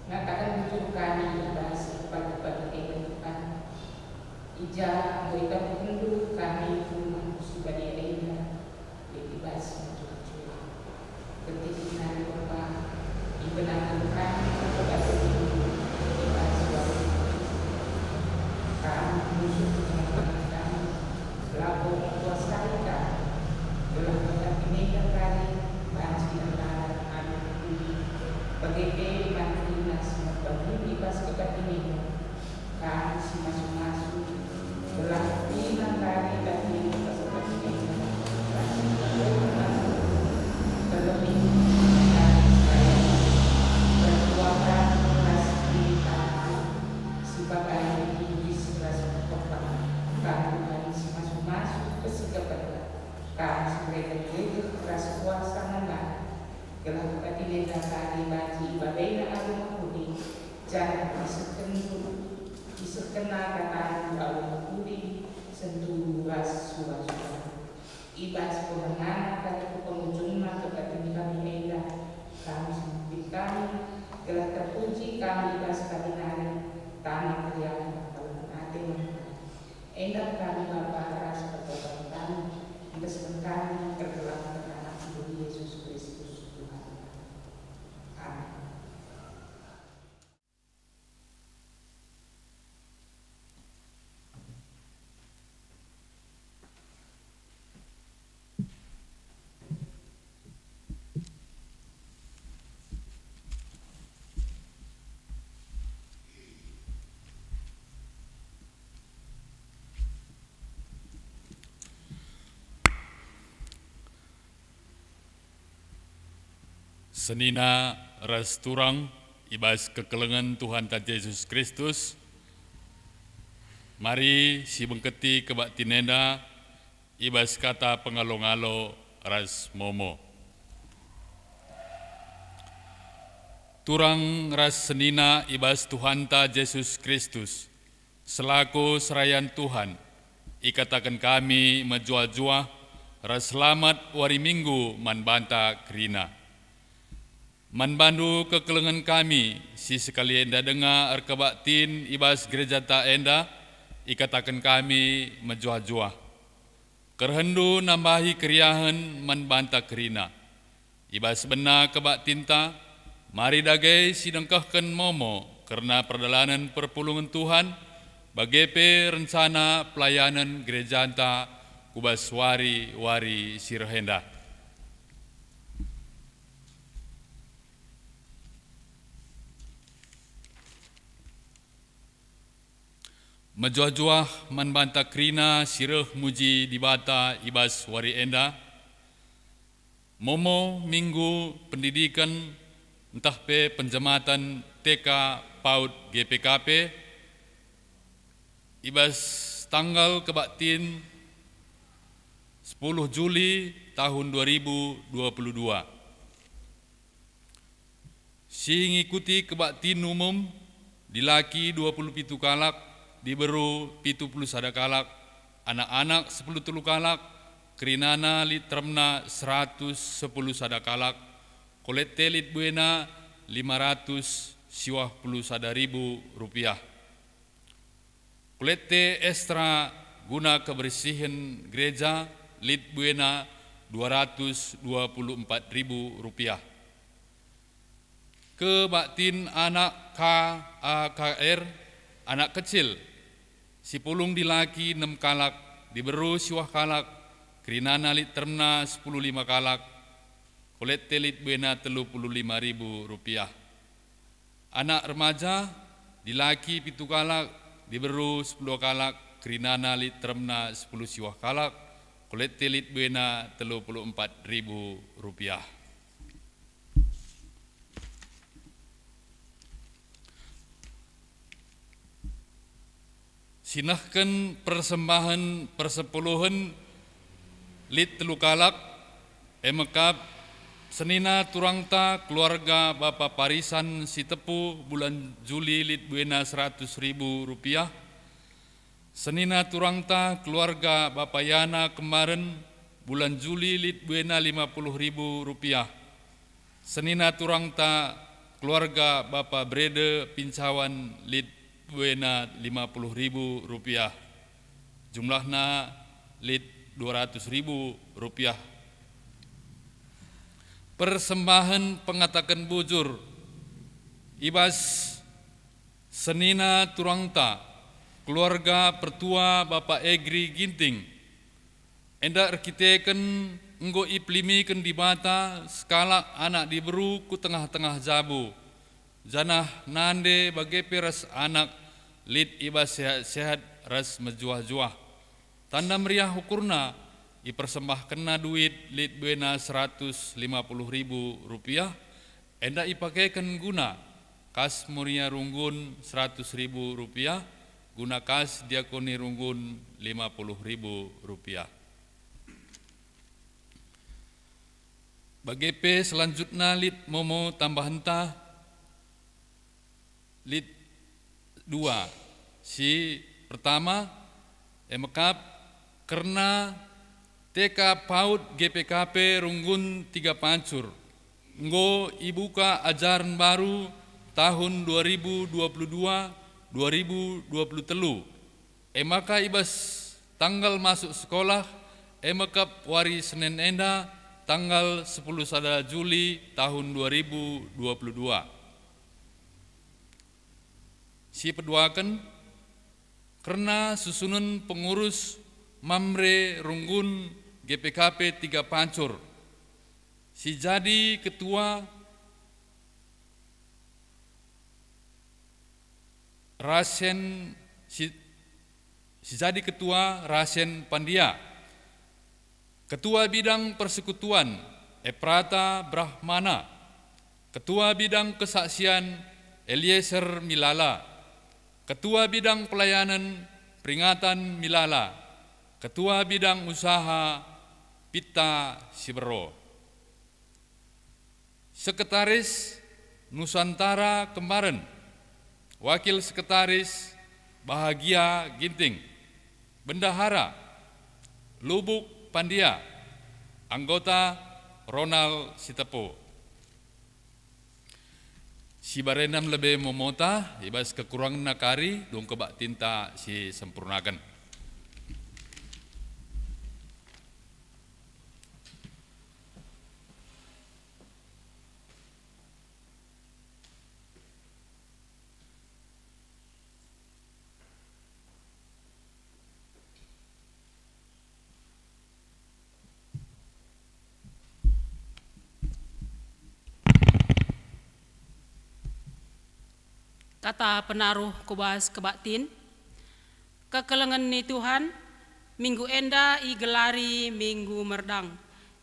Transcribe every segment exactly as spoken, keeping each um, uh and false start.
Ngataken bujur kami i bas pagi-pagi enda, Tuhan. I ja enggo itabuhkenNdu kami ku Rumah si Badia enda, lit i bas mejuah-juah. Kentisik nari, Bapa, ibenaken kami ku bas i bas wari. Kami musuh kami, labo kuasai kami, gelah kebatinndu kami banci erdalan alu mehuli, bage pe man kerina si merbagi i bas kebatinndu. Kami si masu-masu, gelah kerina kami bagi i bas kebatinndu, banci erdalan alu mehuli, terlebih kami perjuangen ras diri kami si bagai, ipis ras pekak. Kami Tuhan si masu-masu, persigapenlah. Kam si mereken gegeh ras kuasa man banta, gelah kebatinndu kami banci ibabena alu mehuli, janah isehkenndu, isehkenna katandu alu mehuli, sendu ras sura-sura. I bas pengernana kami ku pengujungna kebatinndu kami enda, kam si memimpin kami, gelah terpuji kami i bas kami nari, tanang keriahen kepalem ate man kami. Enda kami Bapa ras pertoton kami, endesken kami ergelarken Anakmu Jesus Kristus Tuhan. Amin. Senina ras turang i bas kekelengen Tuhanta Jesus Kristus, mari sibengketi kebaktin enda i bas kata pengalo-ngalo ras momo. Turang ras senina i bas Tuhanta Jesus Kristus, selaku serayan Tuhan, ikataken kami mejuah-juah ras selamat wari Minggu man banta kerina. Man bandu kekelengen kami si sekali enda denga erkebaktin i bas gerejanta enda, ikataken kami mejuah-juah. Kerehenndu nambahi keriahen man banta kerina. I bas bena kebaktinta, mari dage sidengkehken momo kerna perdalanen perpulungen Tuhan, bage pe rencana pelayanen gerejanta ku bas wari-wari si reh enda. Mejuah-juah man banta kerina si reh muji Dibata i bas wari enda. Momo Minggu Pendidiken ntah pe penjematen T K PAUD G P K P i bas tanggal kebaktin sepuluh Juli tahun dua ribu dua puluh dua. Si ngikuti kebaktin umum, dilaki dua puluh pitu kalak, diberu pitu puluh sada kalak, anak-anak sepuluh telu kalak, kerinana lit teremna seratus sepuluh sada kalak, kolekte lit buena lima ratus siwah puluh sada ribu rupiah. Kolekte Estra guna kebersihen gereja lit buena dua ratus dua puluh empat ribu rupiah. Kebaktin anak K A K R, anak kecil, si pulung dilaki enem kalak, diberu siwah kalak, kerinana lit teremna sepuluh lima kalak, kolekte lit buena telu puluh lima ribu rupiah. Anak remaja, dilaki pitu kalak, diberu sepuluh kalak, kerinana lit teremna sepuluh siwah kalak, kolekte lit buena telu puluh empat ribu rupiah. Si nehken persembahen persepuluhen lit telu kalak, e mekap senina turangta keluarga Bapa Parisan Sitepu bulan Juli lit buena seratus ribu rupiah, senina turangta keluarga Bapa Yana Kemaren bulan Juli lit buena lima puluh ribu rupiah, senina turangta keluarga Bapa Brede Pincawan lit buena lima puluh ribu rupiah, jumlahna lit dua ratus ribu rupiah. Persembahen pengataken bujur i bas senina turangta keluarga pertua Bapa Egri Ginting, enda erkiteken enggo ipelimiken Dibata sekalak anak diberu ku tengah-tengah jabu, janah nande bage pe ras anak lit i bas sehat-sehat ras mejuah-juah. Tanda meriah ukurna, ipersembahkenna duit lit buena seratus lima puluh ribu rupiah, enda ipakeken guna kas Moria Runggun seratus ribu rupiah, guna kas Diakoni Runggun lima puluh ribu rupiah. Bage pe selanjutna lit momo tambahenta, lit dua. Si pertama, e mekap kerna T K PAUD G P K P Runggun Tiga Pancur, enggo ibuka ajaren baru tahun dua ribu dua puluh dua, dua ribu dua puluh telu. E maka i bas tanggal masuk sekolah, e mekap wari Senen enda, tanggal sepuluh sada Juli tahun dua ribu dua puluh dua. Si peduaken, kerna susunen pengurus Mamre Runggun G P K P Tiga Pancur, si jadi ketua Rasen, si, si jadi ketua Rasen Pandia. Ketua Bidang Persekutuan, Eprata Brahmana. Ketua Bidang Kesaksian, Eliezer Milala. Ketua Bidang Pelayanan, Peringatan Milala. Ketua Bidang Usaha, Pita Sibero. Sekretaris, Nusantara Kemaren. Wakil Sekretaris, Bahagia Ginting. Bendahara, Lubuk Pandia. Anggota, Ronald Sitepu. Si barendam lebe momota, i bas kekurangenna kari, dung kebaktinta si sempurnaken. Kata penaruh ku bas kebaktin. Kekelengen ni Tuhan, minggu enda igelari Minggu Merdang.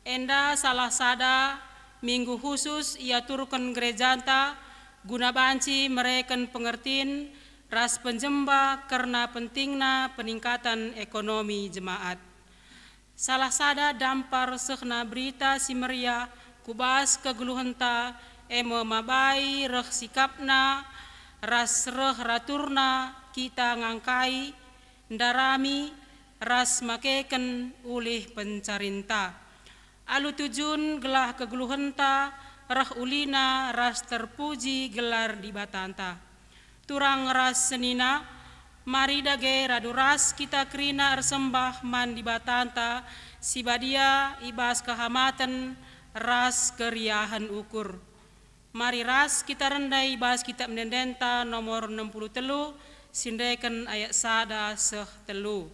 Enda salah sada minggu khusus iaturken gerejanta guna banci mereken pengertin ras penjemba kerna pentingna peningkatan ekonomi jemaat. Salah sada dampar sehna Berita Si Meriah ku bas kegeluhenta, e me mabai reh sikapna ras reh raturna kita ngangkai, ndarami, ras makeken ulih pencarinta. Alu tujun gelah kegeluhenta reh ulina ras terpuji gelar Dibatanta. Turang ras senina, Mari dage radu ras kita kerina ersembah man Dibatanta si Badia i bas kehamaten ras keriahen ukur. Mari ras kita rende i bas Kitab Ende-endenta nomor enam puluh telu, si ndeken ayat sada seh telu.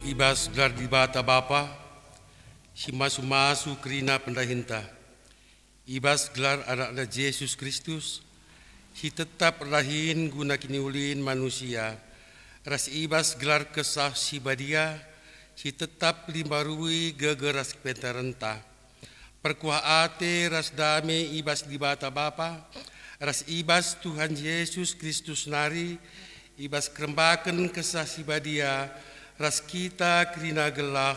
I bas gelar Dibata Bapa, si masu-masu kerina pendahinta, i bas gelar AnakNa Jesus Kristus, si tetap erdahin guna kiniulin manusia, ras i bas gelar Kesah Si Badia, si tetap limbarui geger ras kepentarenta. Perkuah ate ras dame i bas Dibata Bapa, ras i bas Tuhan Jesus Kristus nari, i bas kerembaken Kesah Si Badia, ras kita kerina gelah.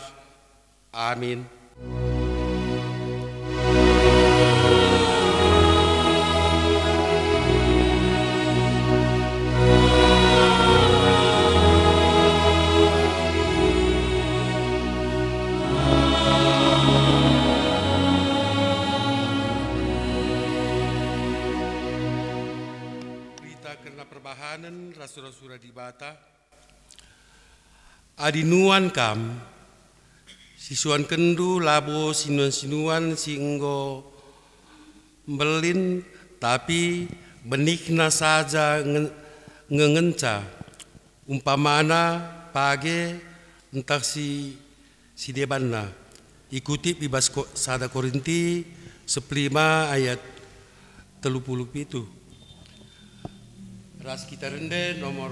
Amin. Berita kerna perbahanen ras sura-sura Dibata. Adi nuan kam, sisuankenndu labo sinuan-sinuan si enggo mbelin, tapi benihna saja nge-, nge-, ngenca, umpamana page ntah si, si debanna. Ikutip i bas ko-, sada Korinti sepelima ayat telu puluh pitu. Ras kita rende nomor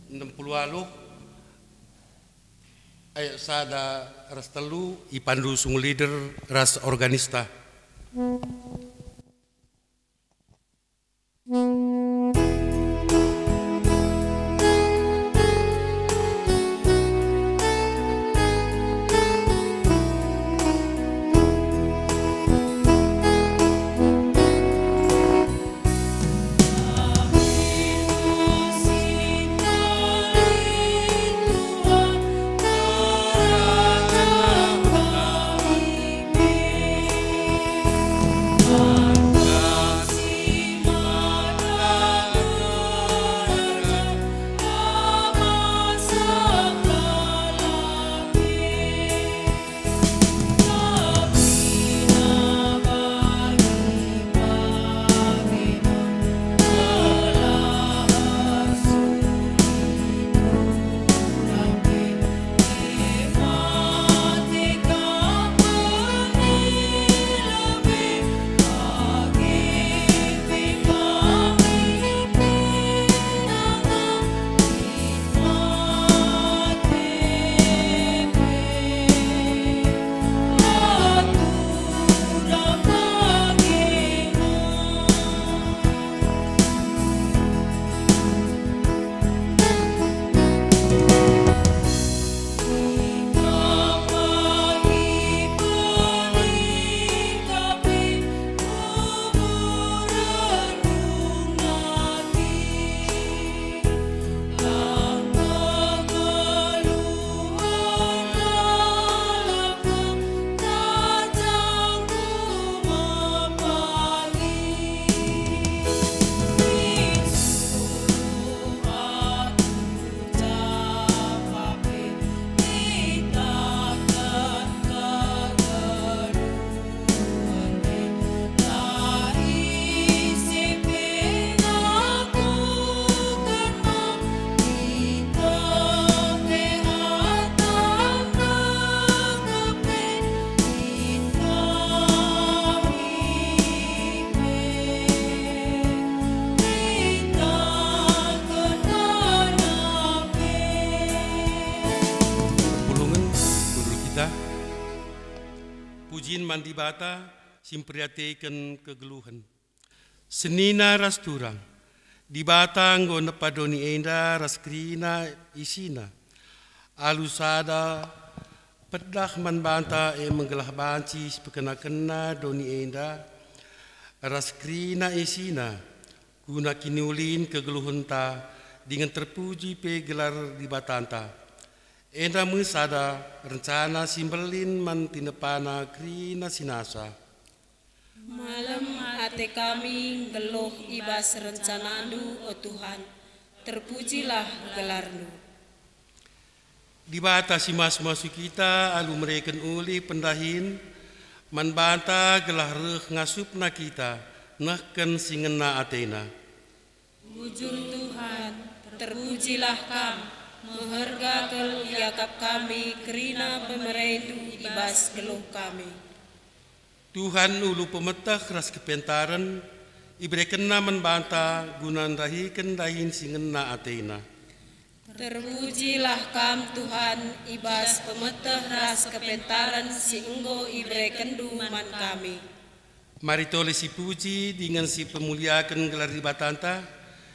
enam puluh waluh, ayat sada ras telu, ipandu sung leader ras organista. Dah. Pujin man Dibata si mperdiateken kegeluhen. Senina ras turang, Dibata enggo nepa doni enda ras kerina isina. Alu sada pedah man banta e me gelah banci sipekena-kena doni enda ras kerina isina, guna kiniulin kegeluhenta dingen terpuji pe gelar Dibatanta. Enda me sada rencana si mbelin man tinepana kerina si nasa. Malem ate kami nggeluh i bas rencanaNdu, o Tuhan, terpujilah gelarNdu. Dibata si masu-masu kita alu mereken ulih pendahin man banta gelah reh ngasupna kita nehken si ngena atena. Bujur Tuhan, terpujilah Kam, meherga kal iakap kami kerina pemereNdu i bas geluh kami. Tuhan ulu pemeteh ras kepentaren iberekenNa man banta guna ndahiken dahin si ngena ateNa. Terpujilah Kam, Tuhan, i bas pemeteh ras kepentaren si enggo iberekenNdu man kami. Mari tole sipuji dingen sipemuliaken gelar Dibatanta,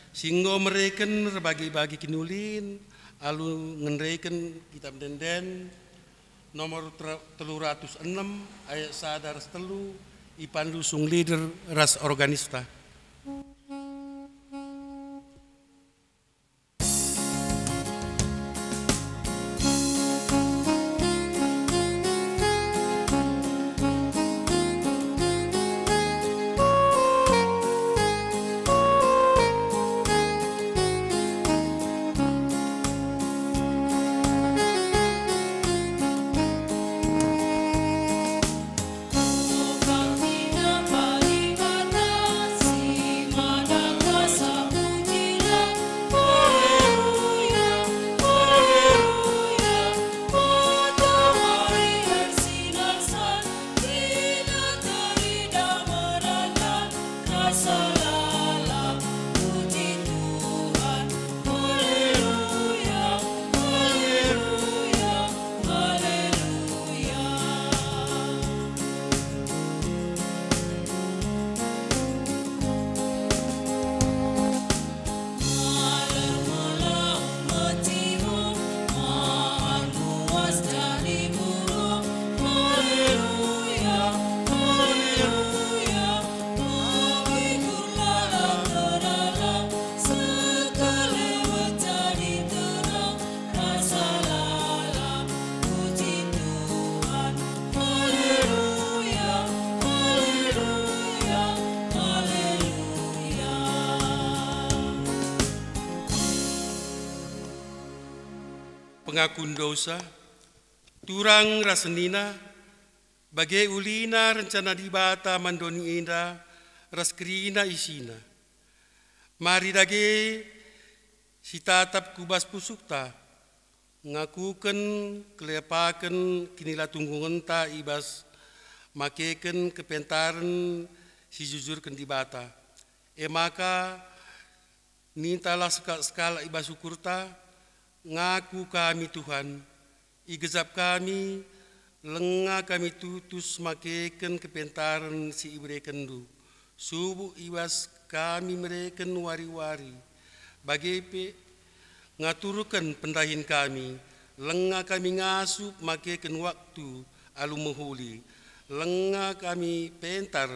si enggo mereken erbagi-bagi kiniulin alu ngenreken Kitap Ende-enden nomor ter-, telu ratus enem ayat sada ras telu, ipandu sung leader ras organista. Pengakun dosa, turang ras senina, bage ulina rencana Dibata man doni enda ras kerina isina. Mari dage sitatap ku bas pusuhta, ngakuken, kelepaken, kinilatunggungenta i bas makeken kepentaren si jujurken Dibata. E maka, nintalah sekalak-sekalak i bas ukurta, "Ngaku kami, Tuhan, igejap kami, lenga kami tutus makeken kepentaren si iberekenNdu, subuk i bas kami mereken wari-wari. Bage pe ngaturken pendahin kami, lenga kami ngasup makeken waktu alu mehuli, lenga kami pentar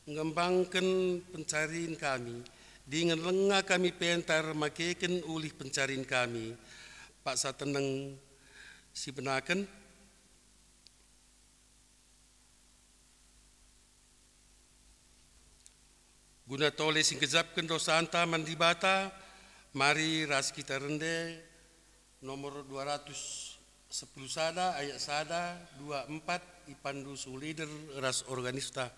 ngembangken pencarin kami, dingen lenga kami pentar makeken ulih pencarin kami." Paksa teneng sibenaken. Guna tole si nggejapken dosanta man Dibata, mari ras kita rende nomor dua ratus sepuluh sada ayat sada, dua, empat, ipandu sung leader ras organista.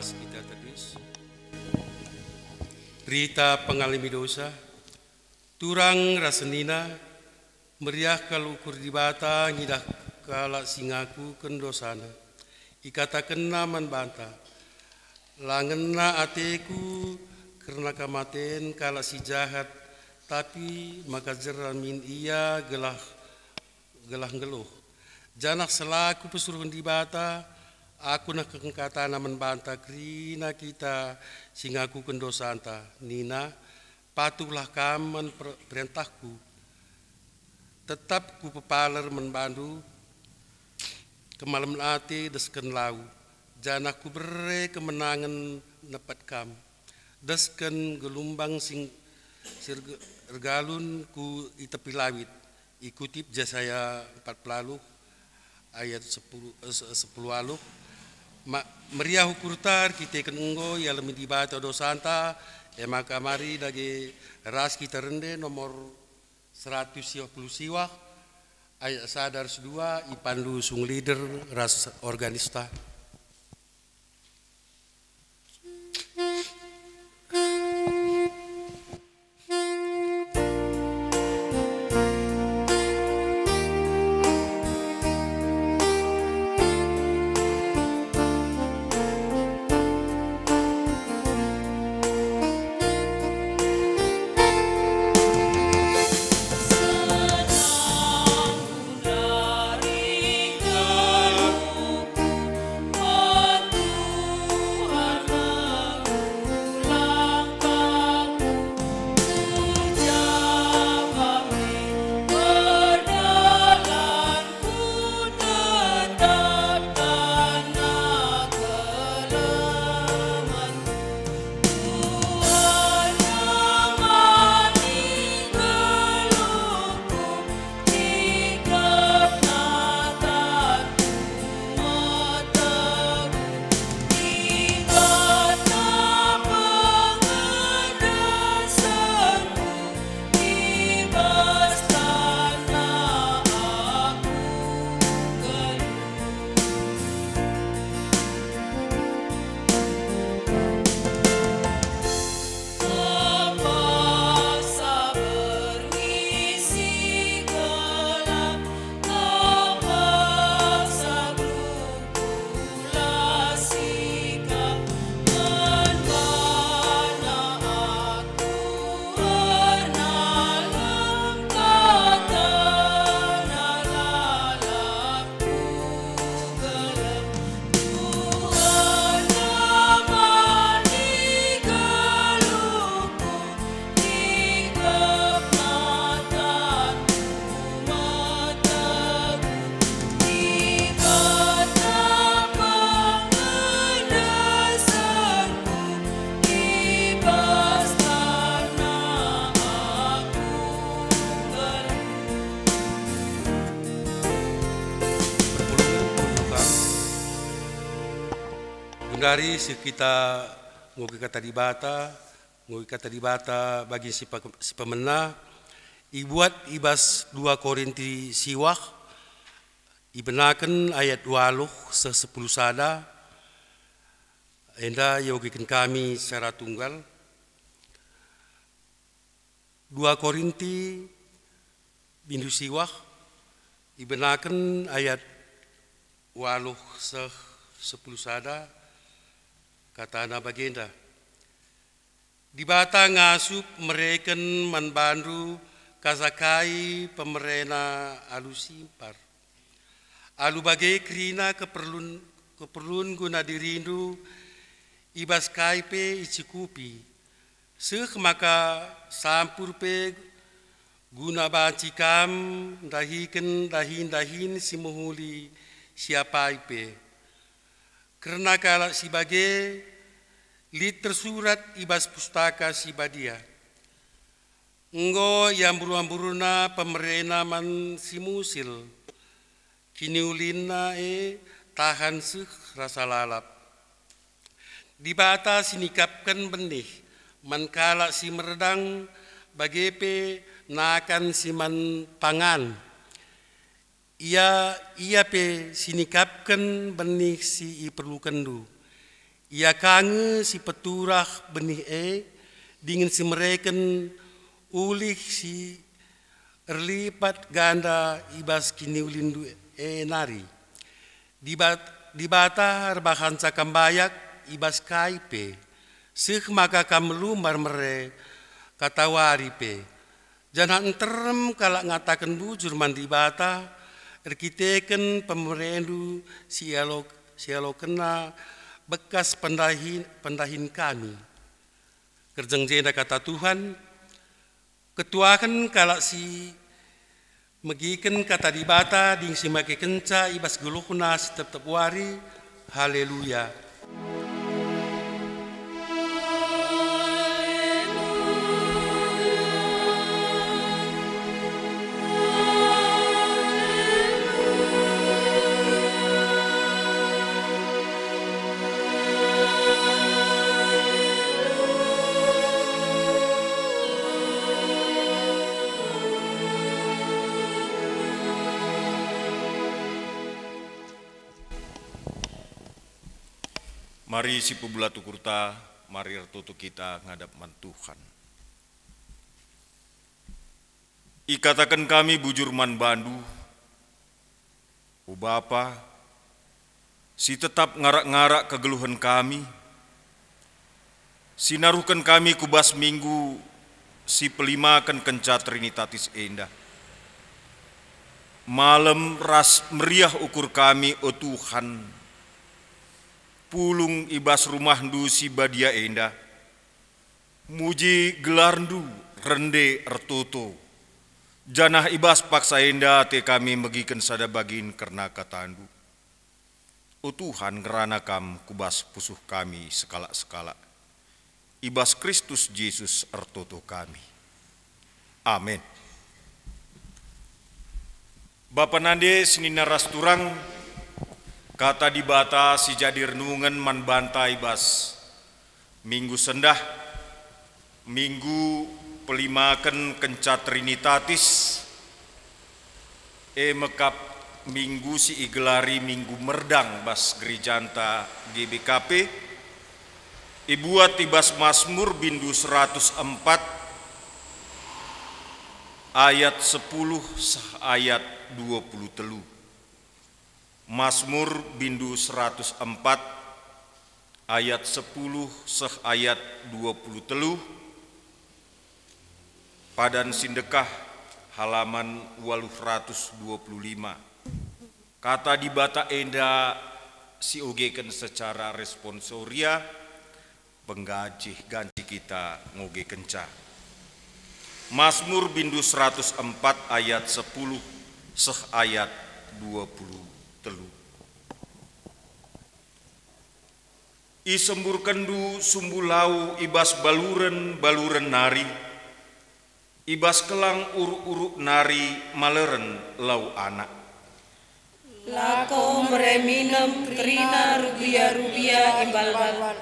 Kita tedis. Rita pengalemi dosa, turang ras senina, meriah kal ukur Dibata ngidah kalak si ngakuken dosana. Ikatakenna man banta, "La ngena ateku kerna kamaten kalak si jahat, tapi maka jera min ia gelah gelah nggeluh. Janah selaku pesuruhen Dibata, aku nehken katana man banta kerina kita si ngakuken dosanta, nina, 'Patuhlah kam man per-, perentahku. Tetap kupepaler man bandu kemalemen ate desken lau, janah kubere kemenangen nepet kam. Desken gelumbang sing sirge-, ergalun ku i tepi lawit.'" Ikutip Jesaya empat puluh ayat sepuluh, eh, se-, sepuluh waluh. Ma-, meriah ukurta erkiteken enggo ialemi Dibata dosanta, e maka mari dage ras kita rende nomor seratus siwah puluh siwah, ayat sada ras dua, ipandu sung leader ras organista. Perpulungen, perpulungen. Genduari seh kita ngoge Kata Dibata, ngoge Kata Dibata bagi si pe-, si pemena, ibuat i bas dua Korinti siwah, ibenaken ayat waluh seh sepuluh sada, enda iogeken kami secara tunggal. Dua Korinti bindu siwah, ibenaken ayat waluh seh sepuluh sada, katana bagenda, "Dibata ngasup mereken man bandu kasakai pemerena alu simpar. Alu bage kerina keperlun, keperlun guna dirindu, i bas kai pe icukupi, seh maka sampur pe guna banci kam ndahiken dahin-dahin si mehuli si apai pe. Kerna kalak si bage, lit tersurat i bas Pustaka Si Badia, 'Enggo iambur-amburna pemerena man si musil, kiniulinna e tahan seh rasa lalap.' Dibata si nikapken benih man kalak si merdang, bage pe nakan si man pangan. Ia, Ia pe si nikapken benih si iperlukenndu. Ia ka nge si peturah benih e, dingen si mereken ulih si erlipat ganda i bas kiniulinndu e nari. Dibat-, Dibata erbahanca kam bayak i bas kai pe, seh maka kam melumbar mere katawari pe, janah nterem kalak ngataken bujur man Dibata erkiteken pemerendu si ialok-, si ialokenna bekas pendahin, pendahin kami. Kerjeng jenda kata Tuhan, ketuaken kalak si megiken kata Dibata dingen si makekenca i bas geluhna si tep-tep wari. Haleluya! Mari sipebulak ukurta, mari ertoto kita ngadap man Tuhan. Ikataken kami bujur man bandu, o Bapa, si tetap ngarak-ngarak kegeluhen kami, si naruhken kami ku bas minggu si pelimaken kenca Trinitatis enda. Malem ras meriah ukur kami, o Tuhan, pulung i bas rumahNdu si badia enda, muji gelarNdu, rende ertoto, janah i bas paksa enda ate kami megiken sada bagin kerna kataNdu. O Tuhan, ngerana Kam ku bas pusuh kami sekalak-sekalak. I bas Kristus Jesus ertoto kami. Amin. Bapa nande senina ras turang, kata Dibata si jadi renungen man banta i bas Minggu sendah, Minggu pelimaken kenca Trinitatis, e mekap Minggu si igelari Minggu Merdang bas gerejanta G B K P, ibuat i bas Masmur bindu seratus empat ayat sepuluh seh ayat dua puluh telu. Masmur bindu seratus empat ayat sepuluh seh ayat dua puluh telu, padan si ndekah, halaman waluh ratus dua puluh lima. Kata Dibata enda siogeken secara responsoria, pengganci-ganci kita ngogekenca. Masmur bindu seratus empat ayat sepuluh seh ayat dua puluh telu. IsemburkenNdu sumbu lau i bas baluren-baluren nari, i bas kelang uruk-uruk nari maleren lau anak. Lako mere minem kerina rubia-rubia imbalbal,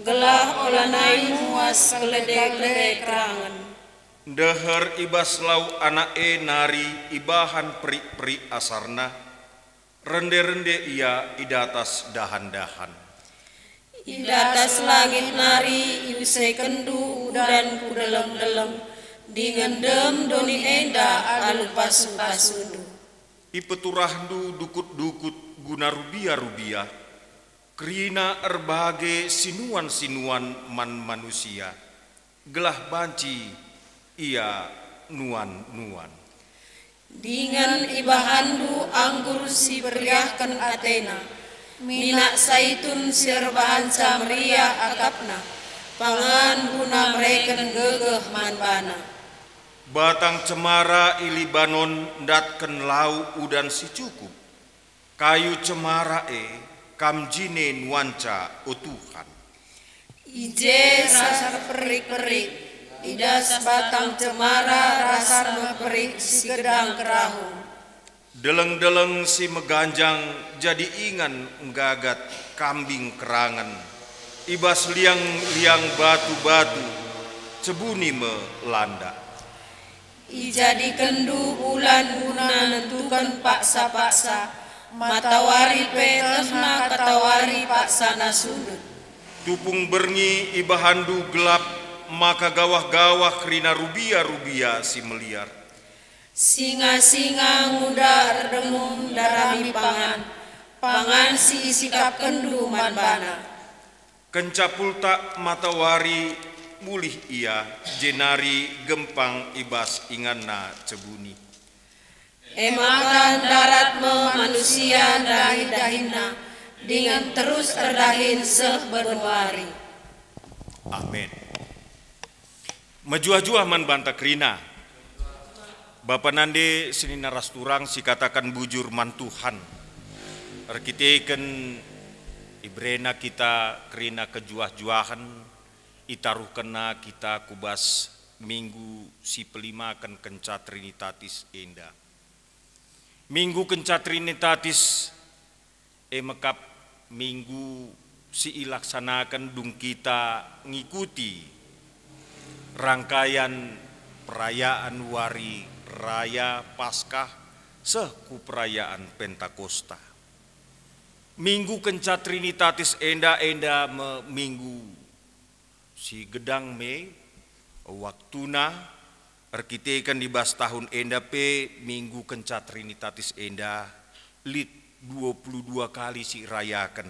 gelah olanai muas kelede-kelede kerangen. Ndeher i bas lau anak e nari ibahan perik-perik asarna, rende-rende ia i datas dahan-dahan. I datas langit nari iusekenndu udan ku deleng-deleng, dingen dem doni enda alu pasu-pasundu. IpeturahNdu dukut-dukut guna rubia-rubia, kerina erbage sinuan-sinuan man manusia, gelah banci ia nuan-nuan. Dingen ibahanNdu anggur si periahken atena, minak saitun si erbahanca meriah akapna, pangan guna mereken gegeh man bana. Batang cemara i Libanon ndatken lau udan si cukup. Kayu cemara e Kam jine nuanca, o Tuhan. I je rasar perik-perik, i das batang cemara rasar me perik si gedang kerahung. Deleng-deleng si meganjang jadi ingan nggagat kambing kerangen, i bas liang-liang batu-batu cebuni me landak. Ijadikenndu bulan guna nentuken paksa-paksa, matawari pe tehna katawari paksana sundut. Tupung berngi ibahanndu gelap, maka gawah-gawah kerina rubia-rubia si meliar. Singa-singa nguda erdengum ndarami pangan, pangan si isikapkenndu man bana. Kenca pultak matawari, mulih ia, jenari gempang i bas inganna cebuni. E maka ndarat me manusia ndahin-dahinna, dingen terus erdahin seh benuari. Amin. Mejuah-juah man banta kerina. Bapa nande senina ras turang sikataken bujur man Tuhan. Erkiteken iberena kita kerina kejuah-juahen, itaruhkenna kita ku bas minggu si pelimaken kenca Trinitatis enda. Minggu kenca Trinitatis e mekap minggu si ilaksanaken dung kita ngikuti rangkaian perayaan Wari Raya Paskah seh ku perayaan Pentakosta. Minggu kenca Trinitatis enda, enda me minggu si gedang me waktuna, erkiteken i bas tahun enda pe minggu kenca Trinitatis enda lit dua puluh dua kali si irayaken.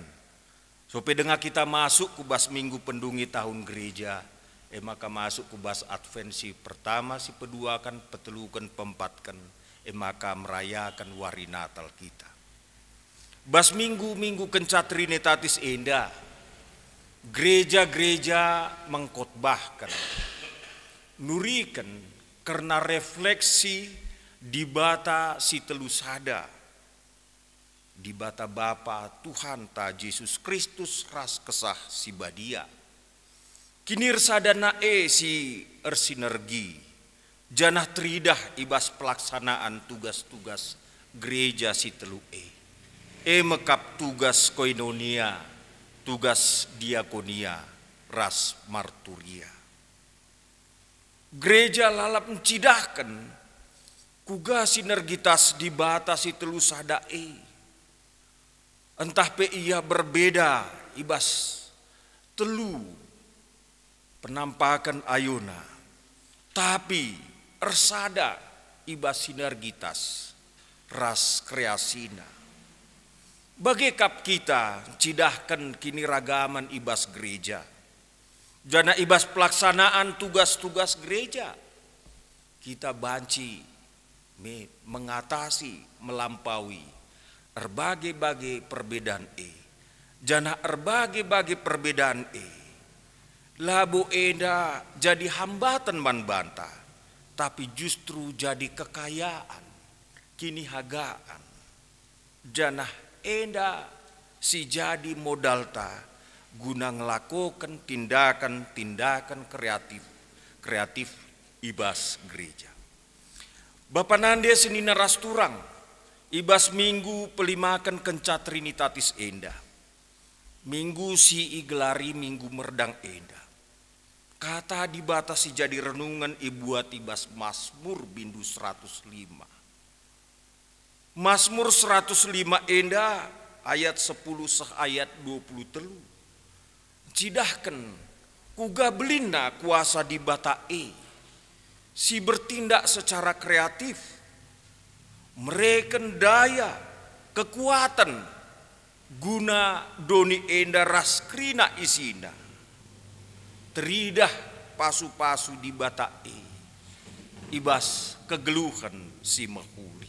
So pe denga kita masuk ku bas minggu pendungi tahun gereja, e maka masuk ku bas Advent si pertama, si peduaken, peteluken, peempatken, e maka merayaken wari Natal kita. Bas minggu-minggu kenca Trinitatis enda, gereja-gereja mengkotbahken, nuriken kerna refleksi Dibata si telu sada, Dibata Bapa, Tuhanta Jesus Kristus ras Kesah Si Badia. Kinirsadanna e si ersinergi, janah teridah i bas pelaksanaan tugas-tugas gereja si telu e. E mekap tugas koinonia, tugas diakonia, ras marturia. Gereja lalap ncidahken kuga sinergitas Dibata si telu sada e. Ntah pe ia berbeda i bas telu penampaken ayona, tapi ersada i bas sinergitas ras kreasina. Bage kap kita ncidahken kiniragamen i bas gereja, janah i bas pelaksanaan tugas-tugas gereja. Kita banci me mengatasi, melampaui erbage-bage perbedaan e, janah erbage-bage perbedaan e labo enda jadi hambaten man banta, tapi justru jadi kekayaan, kinihagaan. Janah enda si jadi modalta guna ngelakoken tindakan-tindakan kreatif, kreatif i bas gereja. Bapa nande senina ras turang, i bas minggu pelimaken kenca Trinitatis enda, minggu si igelari Minggu Merdang enda, Kata Dibata si jadi renungen ibuat i bas Masmur bindu seratus lima. Masmur seratus lima enda ayat sepuluh seh ayat dua puluh telu ncidahken kuga belinna kuasa Dibata e si bertindak secara kreatif, mereken daya, kekuatan, guna doni enda ras kerina isina. Teridah pasu-pasu Dibata e i bas kegeluhen si mehuli.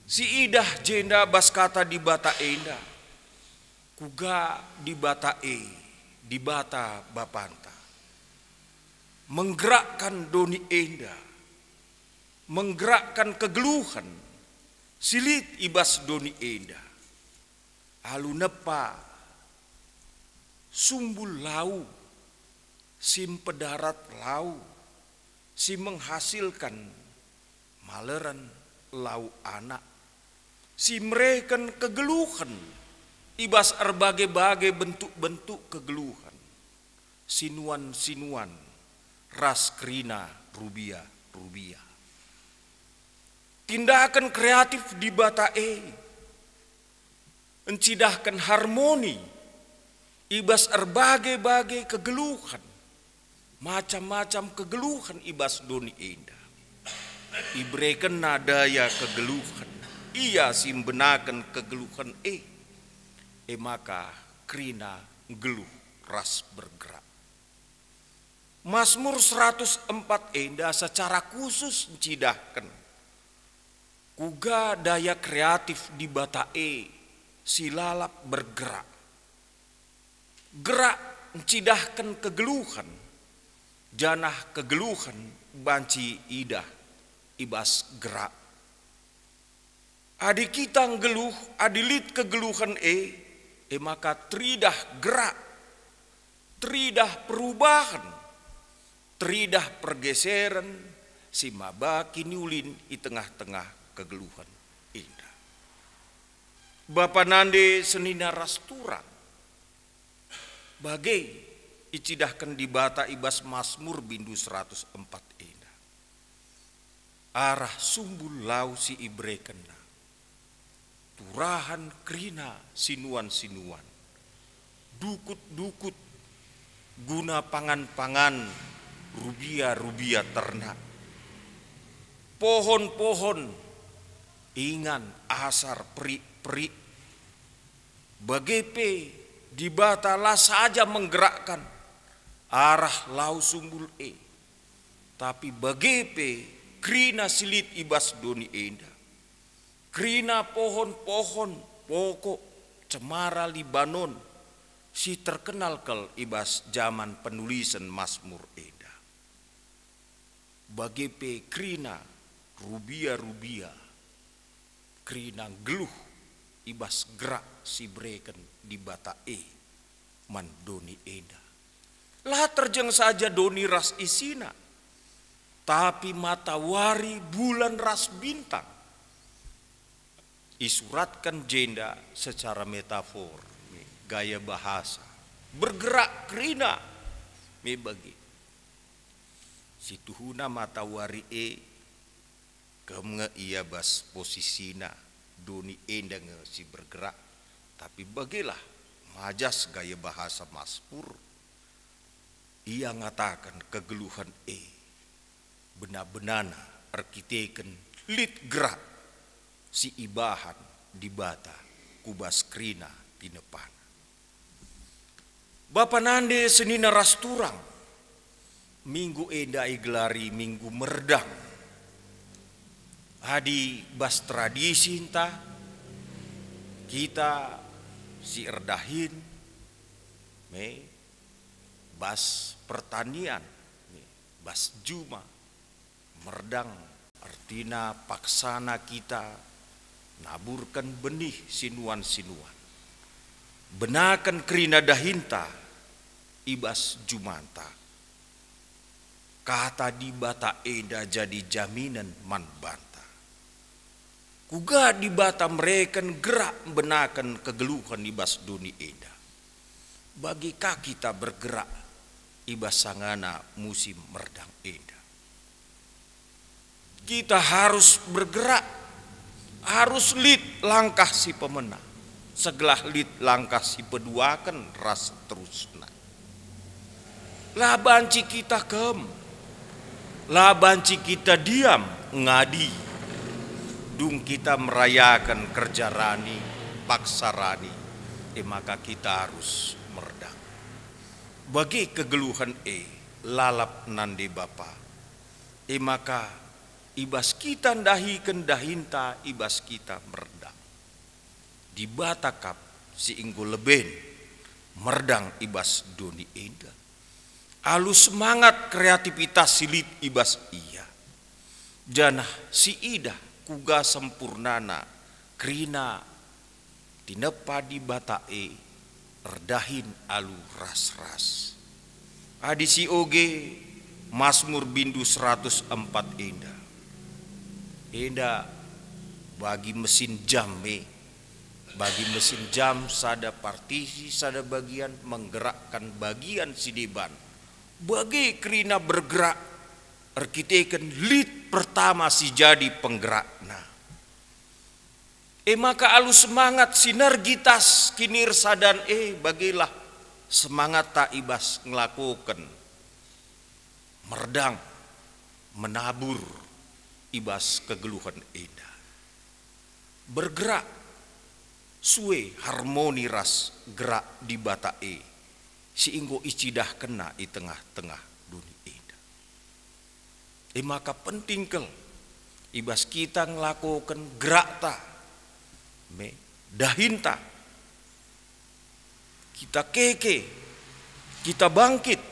Siidah jenda bas Kata Dibata enda, kuga Dibata e, Dibata Bapanta, menggerakkan doni enda, menggerakkan kegeluhen si lit i bas doni enda, alu nepa sumbul lau, si mpedarat lau, si menghasilkan maleren lau anak, si mereken kegeluhen i bas erbage-bage bentuk-bentuk kegeluhen, sinuan-sinuan, ras kerina rubia-rubia. Tindakan kreatif Dibata e ncidahken harmoni I bas erbage-bage kegeluhen, macam-macam kegeluhen i bas doni enda, iberekenna daya kegeluhen, ia si mbenaken kegeluhen e, e maka kerina nggeluh ras bergerak. Masmur seratus empat enda secara khusus ncidahken kuga daya kreatif Dibata e si lalap bergerak. Gerak ncidahken kegeluhen, janah kegeluhen banci idah i bas gerak. Adi kita nggeluh, adi lit kegeluhen e, e maka teridah gerak, teridah perubahen, teridah pergeseren si maba kiniulin i tengah-tengah kegeluhen enda. Bapa nande senina ras turang, bage icidahken Dibata i bas Masmur bindu seratus empat enda. Arah sumbul lau si iberekenna, turahan kerina sinuan-sinuan, dukut-dukut guna pangan-pangan, rubia-rubia ternak, pohon-pohon, ingan, asar, perik-perik. Bage pe Dibata la saja menggerakkan arah lau sumbul e, tapi bage pe kerina si lit i bas doni enda, kerina pohon-pohon pokok cemara Libanon si terkenal kal i bas jaman penulisen Masmur enda. Bage pe kerina rubia-rubia, kerina nggeluh i bas gerak si ibereken Dibata e man doni enda. La terjeng saja doni ras isina, tapi matawari, bulan ras bintang. Isuratken jenda secara metafor, gaya bahasa. Bergerak kerina me bage. Situhuna matawari e, kem nge ia bas posisina, doni enda nge si bergerak. Tapi bagelah majas gaya bahasa Masmur. Ia ngataken kegeluhen e bena-benana erkiteken lit gerak si ibahan Dibata ku bas kerina tinepana. Bapa nande senina ras turang, minggu enda igelari Minggu Merdang. Adi bas tradisi ntah kita si erdahin me bas pertanian, bas juma, merdang, ertina paksana kita naburken benih sinuan-sinuan, benaken kerina dahinta i bas jumanta. Kata Dibata enda jadi jaminen man banta. Kuga Dibata mereken gerak mbenaken kegeluhen i bas doni enda? Bage ka kita bergerak i bas sangana musim merdang enda? Kita harus bergerak, harus lit langkah si pemena, segelah lit langkah si peduaken ras seterusna. La banci kita kem, la banci kita diam ngadi. Dung kita merayaken kerja rani, paksa rani, e maka kita arus merdang. Bage kegeluhen e lalap nande bapa, e maka i bas kita ndahiken dahinta i bas kita merdang. Dibata kap si enggo leben merdang i bas doni enda. Alu semangat kreativitas si lit i bas ia, janah si idah kuga sempurnana kerina tinepa Dibata e erdahin alu ras-ras. Adi si oge Masmur bindu seratus empat enda, enda bagi mesin jam e, bagi mesin jam sada partisi, sada bagian menggerakkan bagian si deban. Bage kerina bergerak erkiteken lit pertama si jadi penggerakna. E maka alu semangat sinergitas kinirsadan e bagelah Semangatta i bas ngelakoken merdang, menabur i bas kegeluhen enda. Bergerak sue harmoni ras gerak Dibata e si enggo icidahkenNa i tengah-tengah doni enda. E maka penting kal i bas kita ngelakoken gerakta, me, dahinta. Kita keke, kita bangkit,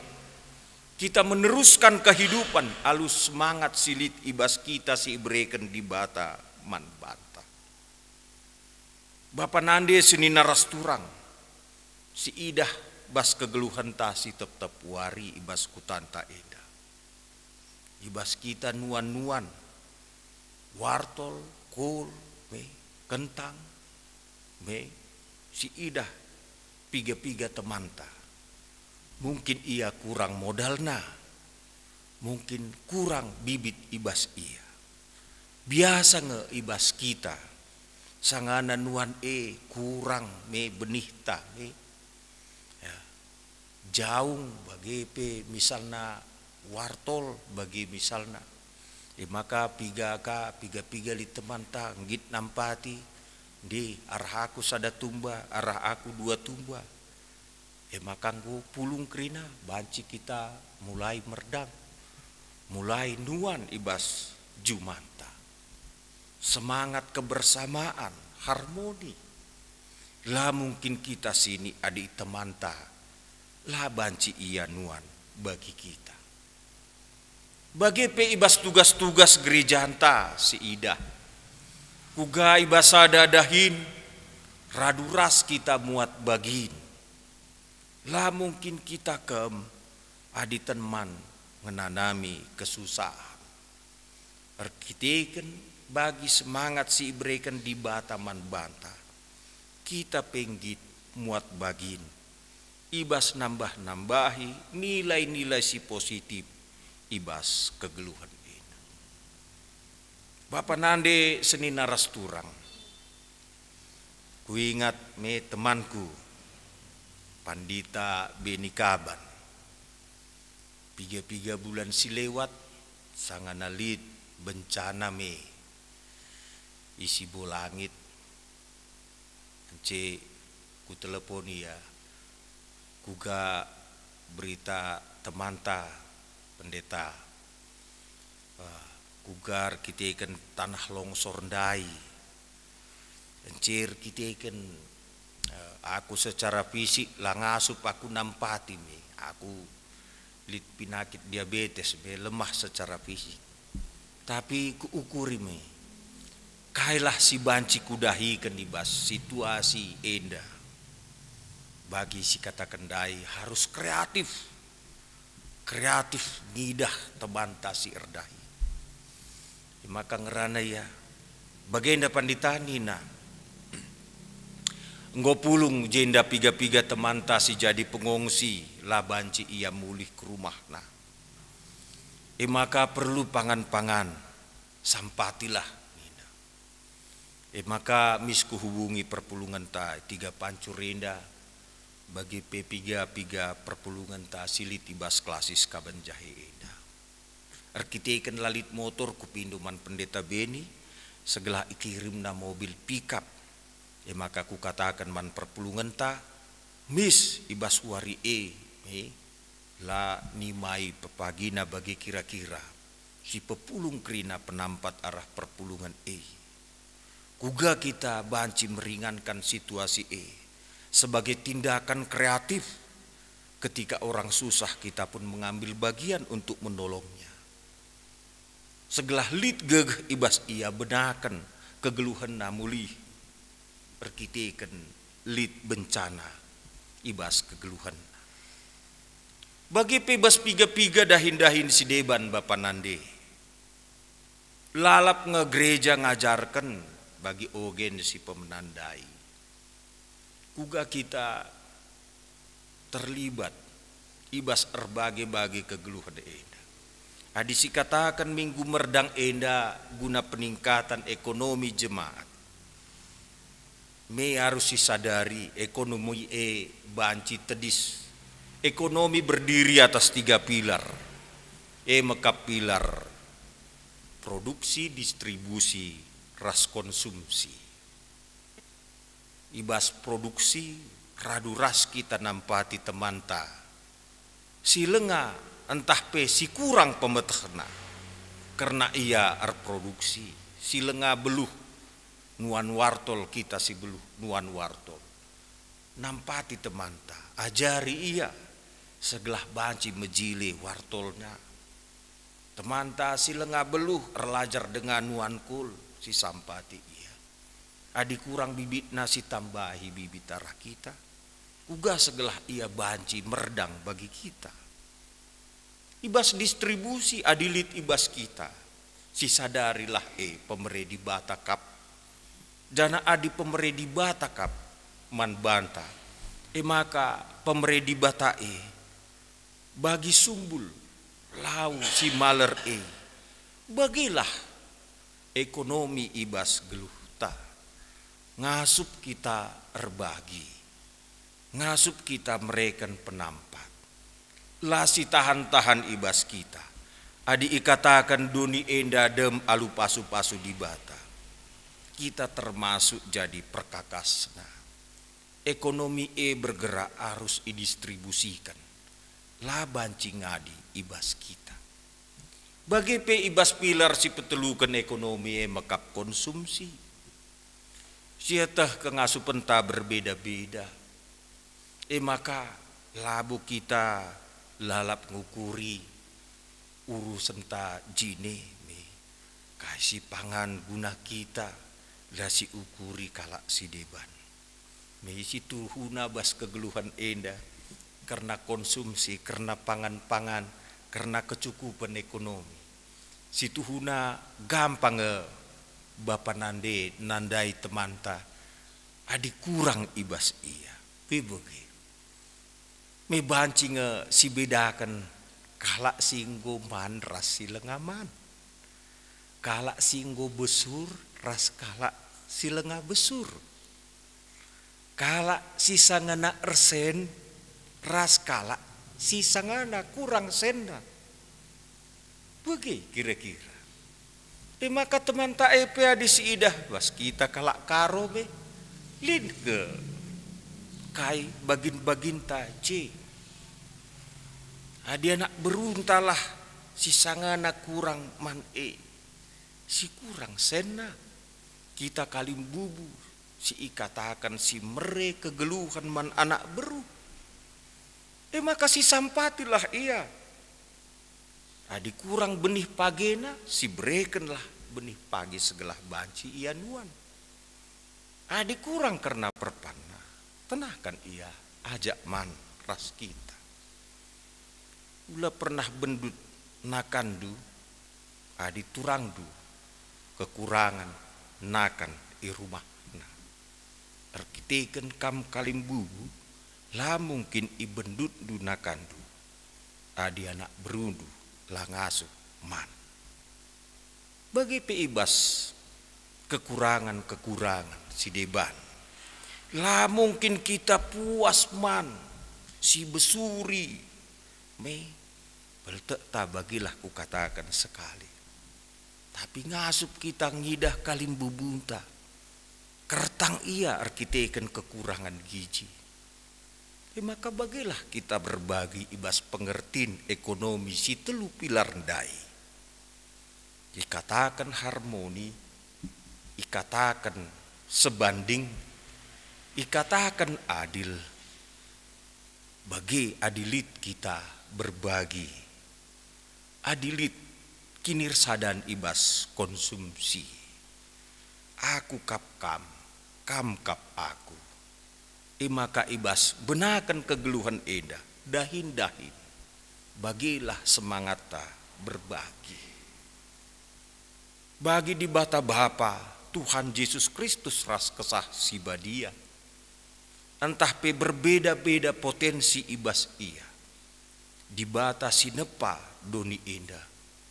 kita meneruskan kehidupan alu semangat si lit i bas kita si ibereken Dibata man banta. Bapa nande senina ras turang, si idah bas kegeluhenta si tep-tep wari i bas kutanta enda. I bas kita nuan-nuan, wartol, kol, me, kentang, me, si idah piga-piga temanta. Mungkin ia kurang modalna, mungkin kurang bibit i bas ia. Biasa nge i bas kita, sangana nuan e kurang me benihta, me. Ya. Jaung bage pe misalna, wartol bage misalna. E maka piga ka, piga-piga lit temanta nggit nampati, "Ndi, arah aku sada tumba, arah aku dua tumba." E maka enggo pulung kerina banci kita mulai merdang, mulai nuan i bas jumanta. Semangat kebersamaan, harmoni. La mungkin kita sini adi temanta la banci ia nuan bagi kita. Bage pe i bas tugas-tugas gerejanta si idah. Kuga i bas sada dahin radu ras kita muat bagin. La mungkin kita kem adi teman ngenanami kesusahan. Erkiteken bagi semangat si ibereken Dibata man banta, kita pe nggit muat bagin i bas nambah-nambahi nilai-nilai si positif i bas kegeluhen enda. Bapa nande senina ras turang, kuingat me temanku, Pandita Beni Kaban. Piga-piga bulan si lewat, sangana lit bencana me i Sibolangit, ence kutelepon ia, kuga berita temanta, Pendeta. Ah, kuga erkiteken tanah longsor ndai. Ence erkiteken, eh, aku secara fisik la ngasup aku nampati me. Aku lit pinakit diabetes me, lemah secara fisik. Tapi kuukuri me, kailah si banci kudahiken i bas situasi enda. Bagi si kataken ndai harus kreatif. Kreatif ngidah temanta si erdahi. E maka ngerana ia, bagenda Pandita nina, "Enggo pulung jenda piga-piga temanta si jadi pengungsi la banci ia mulih ke rumahna. E maka perlu pangan-pangan, sampatilah," nina. E maka mis kuhubungi perpulungenta tiga pancur enda, bage pe piga-piga perpulungenta si lit i bas Klasis Kaban Jahe enda. Erkiteken la lit motor, kupindo man Pendeta Beni, segelah ikirimna mobil pikap. E maka kukataken man perpulungenta, "Mis, i bas wari e, e, la nimai pepagina bage kira-kira, si pepulung kerina penampat arah perpulungen e." Kuga kita banci meringankan situasi e sebagai tindakan kreatif? Ketika orang susah, kita pun mengambil bagian untuk menolongnya. Segelah lit gegeh i bas ia benaken kegeluhenna mulih erkiteken lit bencana i bas kegeluhenna. Bage pe bas piga-piga dahin-dahin si deban bapa nande. Lalap nge gereja ngajarken bagi ogen si pemena ndai. Kuga kita terlibat i bas erbage-bage kegeluhen enda? Adi sikataken Minggu Merdang enda guna peningkatan ekonomi jemaat, me arus sisadari ekonomi e banci tedis Ekonomi berdiri atas tiga pilar, e mekap pilar produksi, distribusi, ras konsumsi. I bas produksi radu ras kita nampati temanta si lenga ntah pe si kurang pemetehna, kerna ia erproduksi si lenga beluh nuan wartol, kita si beluh nuan wartol. Nampati temanta, ajari ia, segelah banci mejile wartolna. Temanta si lenga beluh erlajar denga nuan kul si sampati ia. Adi kurang bibitna, sitambahi bibit arah kita, uga segelah ia banci merdang bagi kita. I bas distribusi, adi lit i bas kita, sisadarilah e pemere Dibata kap. Janah adi pemere Dibata kap man banta, e maka pemere Dibata e bagi sumbul lau si maler e. Bagilah ekonomi i bas geluhta, ngasup kita erbagi, ngasup kita mereken penampat. La sitahan-tahan i bas kita adi ikataken doni enda dem alu pasu-pasu Dibata. Kita termasuk jadi perkakasna. Ekonomi e bergerak arus idistribusiken, la banci ngadi i bas kita. Bage pe i bas pilar si peteluken ekonomi e mekap konsumsi. Sieteh kengasupenta berbeda-beda. E maka labo kita lalap ngukuri urusenta jine me kai si pangan guna kita, la siukuri kalak si deban. Me situhuna bas kegeluhen enda, kerna konsumsi, kerna pangan-pangan, kerna kecukupen ekonomi. Situhuna gampang nge bapa nande nandai temanta adi kurang i bas ia. Pe bage. Me banci nge sibedaken kalak si enggo man ras si lenga man, kalak si enggo besur ras kalak si lenga besur, kalak si sangana ersen ras kalak si sangana kurang senna. Bage kira-kira. E maka temanta e pe adi siidah bas kita kalak Karo be, lit nge kai bagin-baginta je. Adi anak beruntalah si sangana kurang man e, si kurang senna, kita kalimbubu si ikataken si mere kegeluhen man anak beru. E maka sisampatilah ia. Adi kurang benih pagena, siberekenlah benih page segelah banci ia nuan. Adi kurang kerna perpanna, tenahken ia ajak man ras kita. Ula pernah bendut nakanndu, adi turangndu kekurangen nakan i rumahna. Erkiteken kam kalimbubu, la mungkin ibendutndu nakanndu, adi anak berundu la ngasup man. Bage pe i bas kekurangen-kekurangen si deban, la mungkin kita puas man, sibesuri me. Beltekta bagilah kukataken sekali. Tapi ngasup kita ngidah kalimbubunta, kertang ia erkiteken kekurangen giji. E maka bagilah kita berbagi i bas pengertin ekonomi si telu pilar ndai. Ikataken harmoni, ikataken sebanding, ikataken adil, bage adi lit kita berbagi. Adi lit kinirsadan i bas konsumsi, aku kap kam, kam kap aku, e maka i bas benaken kegeluhen enda dahin-dahin, bagilah semangatta berbagi. Bagi Dibata Bapa, Tuhan Jesus Kristus ras Kesah Si Badia, ntah pe berbeda-beda potensi i bas Ia, Dibata si nepa doni enda,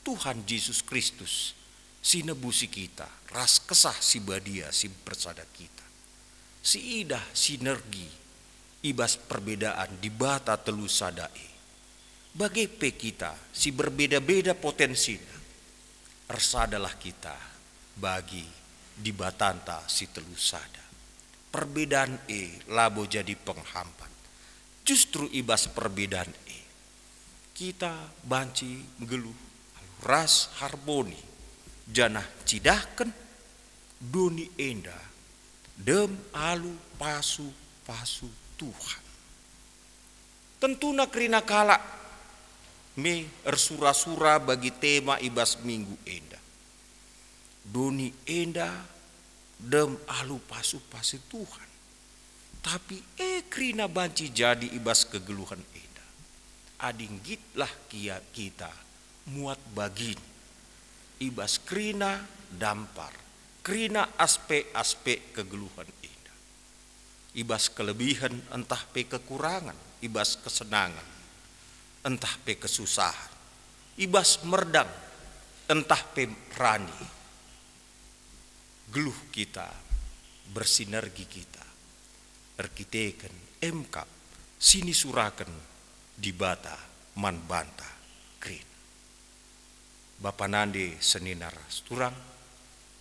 Tuhan Jesus Kristus si nebusi kita ras Kesah Si Badia si mpersada kita, siidah sinergi I bas perbedaan Dibata telu sada e, bage pe kita si berbeda-beda potensina, ersadalah kita bagi Dibatanta si telu sada. Perbedaan e labo jadi penghambat. Justru i bas perbedaan e, kita banci nggeluh alu ras harmoni, janah cidahken doni enda dem alu pasu-pasu Tuhan. Tentuna kerina kalak me ersura-sura bagi tema i bas minggu enda. Doni enda dem alu pasu-pasu Tuhan. Tapi e kerina banci jadi i bas kegeluhen enda. Adi nggitlah kia kita muat bagin i bas kerina dampar, kerina aspek-aspek kegeluhen enda. I bas kelebihen ntah pe kekurangen, i bas kesenangen ntah pe kesusahen, i bas merdang ntah pe rani, geluh kita, bersinergi kita, erkiteken emkap si nisuraken Dibata man banta kerina. Bapa nande senina ras turang,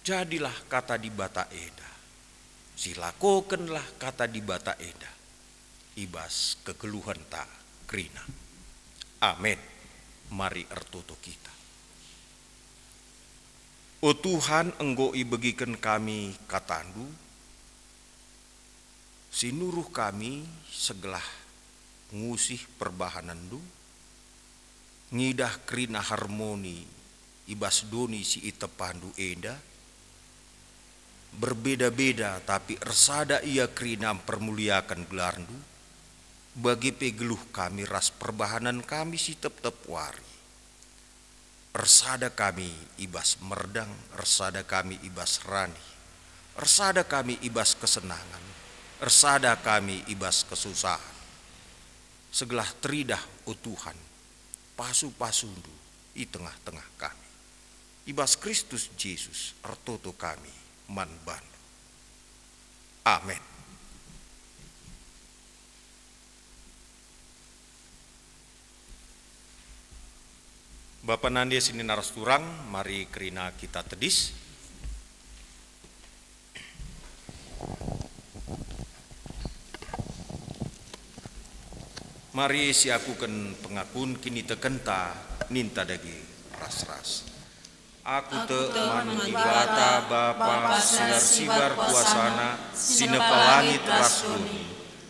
jadilah kata Dibata enda, silakokenlah kata Dibata enda i bas kegeluhenta kerina. Amen. Mari ertoto kita. O Tuhan, enggo ibegiken kami kataNdu, si nuruh kami segelah ngusih perbahanenNdu, ngidah kerina harmoni i bas doni si itepaNdu enda. Berbeda-beda, tapi ersada ia kerina mpermuliaken gelarNdu, bage pe geluh kami ras perbahanen kami si tep-tep wari. Ersada kami i bas merdang, ersada kami i bas rani, ersada kami i bas kesenangen, ersada kami i bas kesusahen. Segelah teridah, o Tuhan, pasu-pasuNdu i tengah-tengah kami. I bas Kristus Jesus ertoto kami man baNdu. Amen. Bapa nande senina ras turang, mari kerina kita tedis. Mari siakuken pengakun kinitekenta, ninta dage ras-ras. Aku tek man Dibata Bapa si la ersibar kuasaNa, si nepa langit ras doni.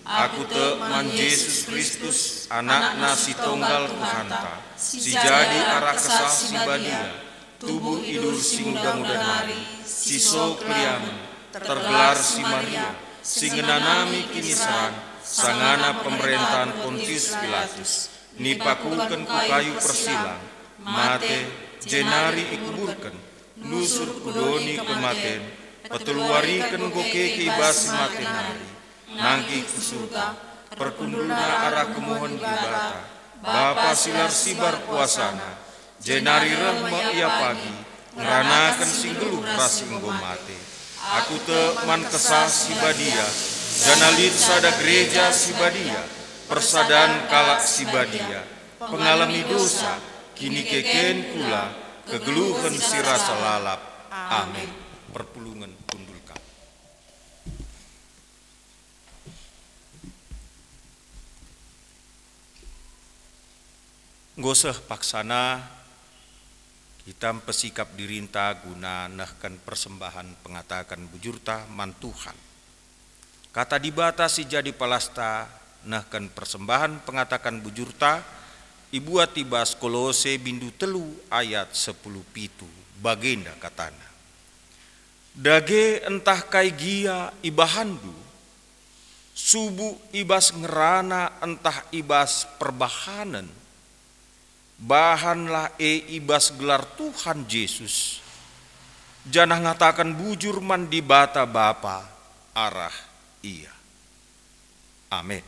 Aku tek man Jesus Kristus, AnakNa si tonggal Tuhanta, si jadi arah Kesah Si Badia, tubuh idur si nguda-nguda nari, si so keliamen, tergelar si Maria, si ngenanami kiniseran, sangana pemerentahen Pontius Pilatus, nipakuken ku kayu persilang, mate, jenari ikuburken, nusur ku doni kematen, peteluwariken enggo keke i bas si mate nari, nangkih ku Surga, perkundulna arah kemuhen Dibata, Bapa si la ersibar kuasaNa, jenari reh me Ia pagi, ngeranaken si nggeluh ras si enggo mate. Aku tek man Kesah Si Badia, janah lit sada gereja si badia, persadan kalak si badia, pengalemi dosa, kinikeken kula, kegeluhen si rasa lalap. Amin. Perpulungen kundul kami. Enggo seh paksana kita mpesikap dirinta guna nehken persembahen pengataken bujurta man Tuhan. Kata Dibata si jadi palasta nehken persembahen pengataken bujurta ibuat i bas Kolose bindu telu ayat sepuluh pitu, bagenda katana, "Dage ntah kai gia ibahanndu, subuk i bas ngerana ntah i bas perbahanen, bahanlah e i bas gelar Tuhan Jesus, janah ngataken bujur man Dibata Bapa arah Ia." Amin.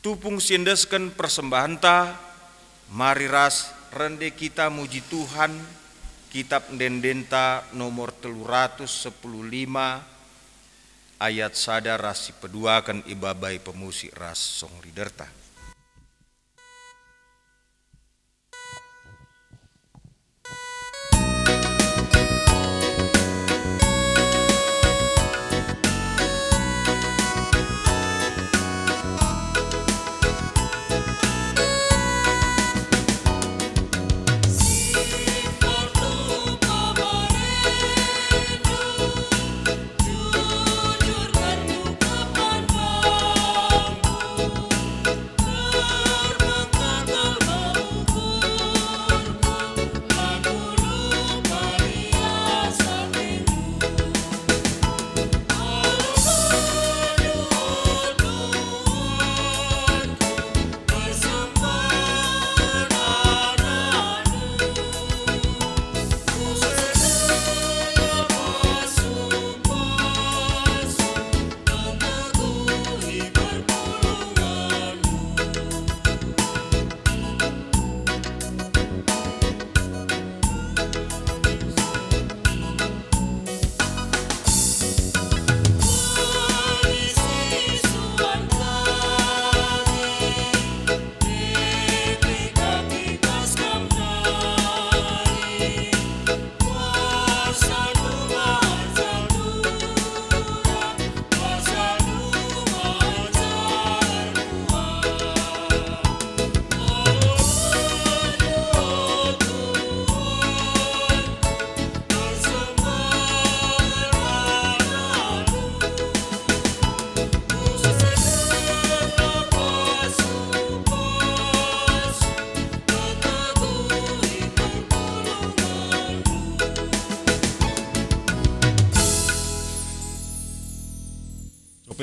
Tupung si endesken persembahenta, mari ras rende kita muji Tuhan, Kitap Ende-endenta nomor telu ratus sepuluh lima, ayat sada ras si peduaken ibabai pemusik ras songreaderta.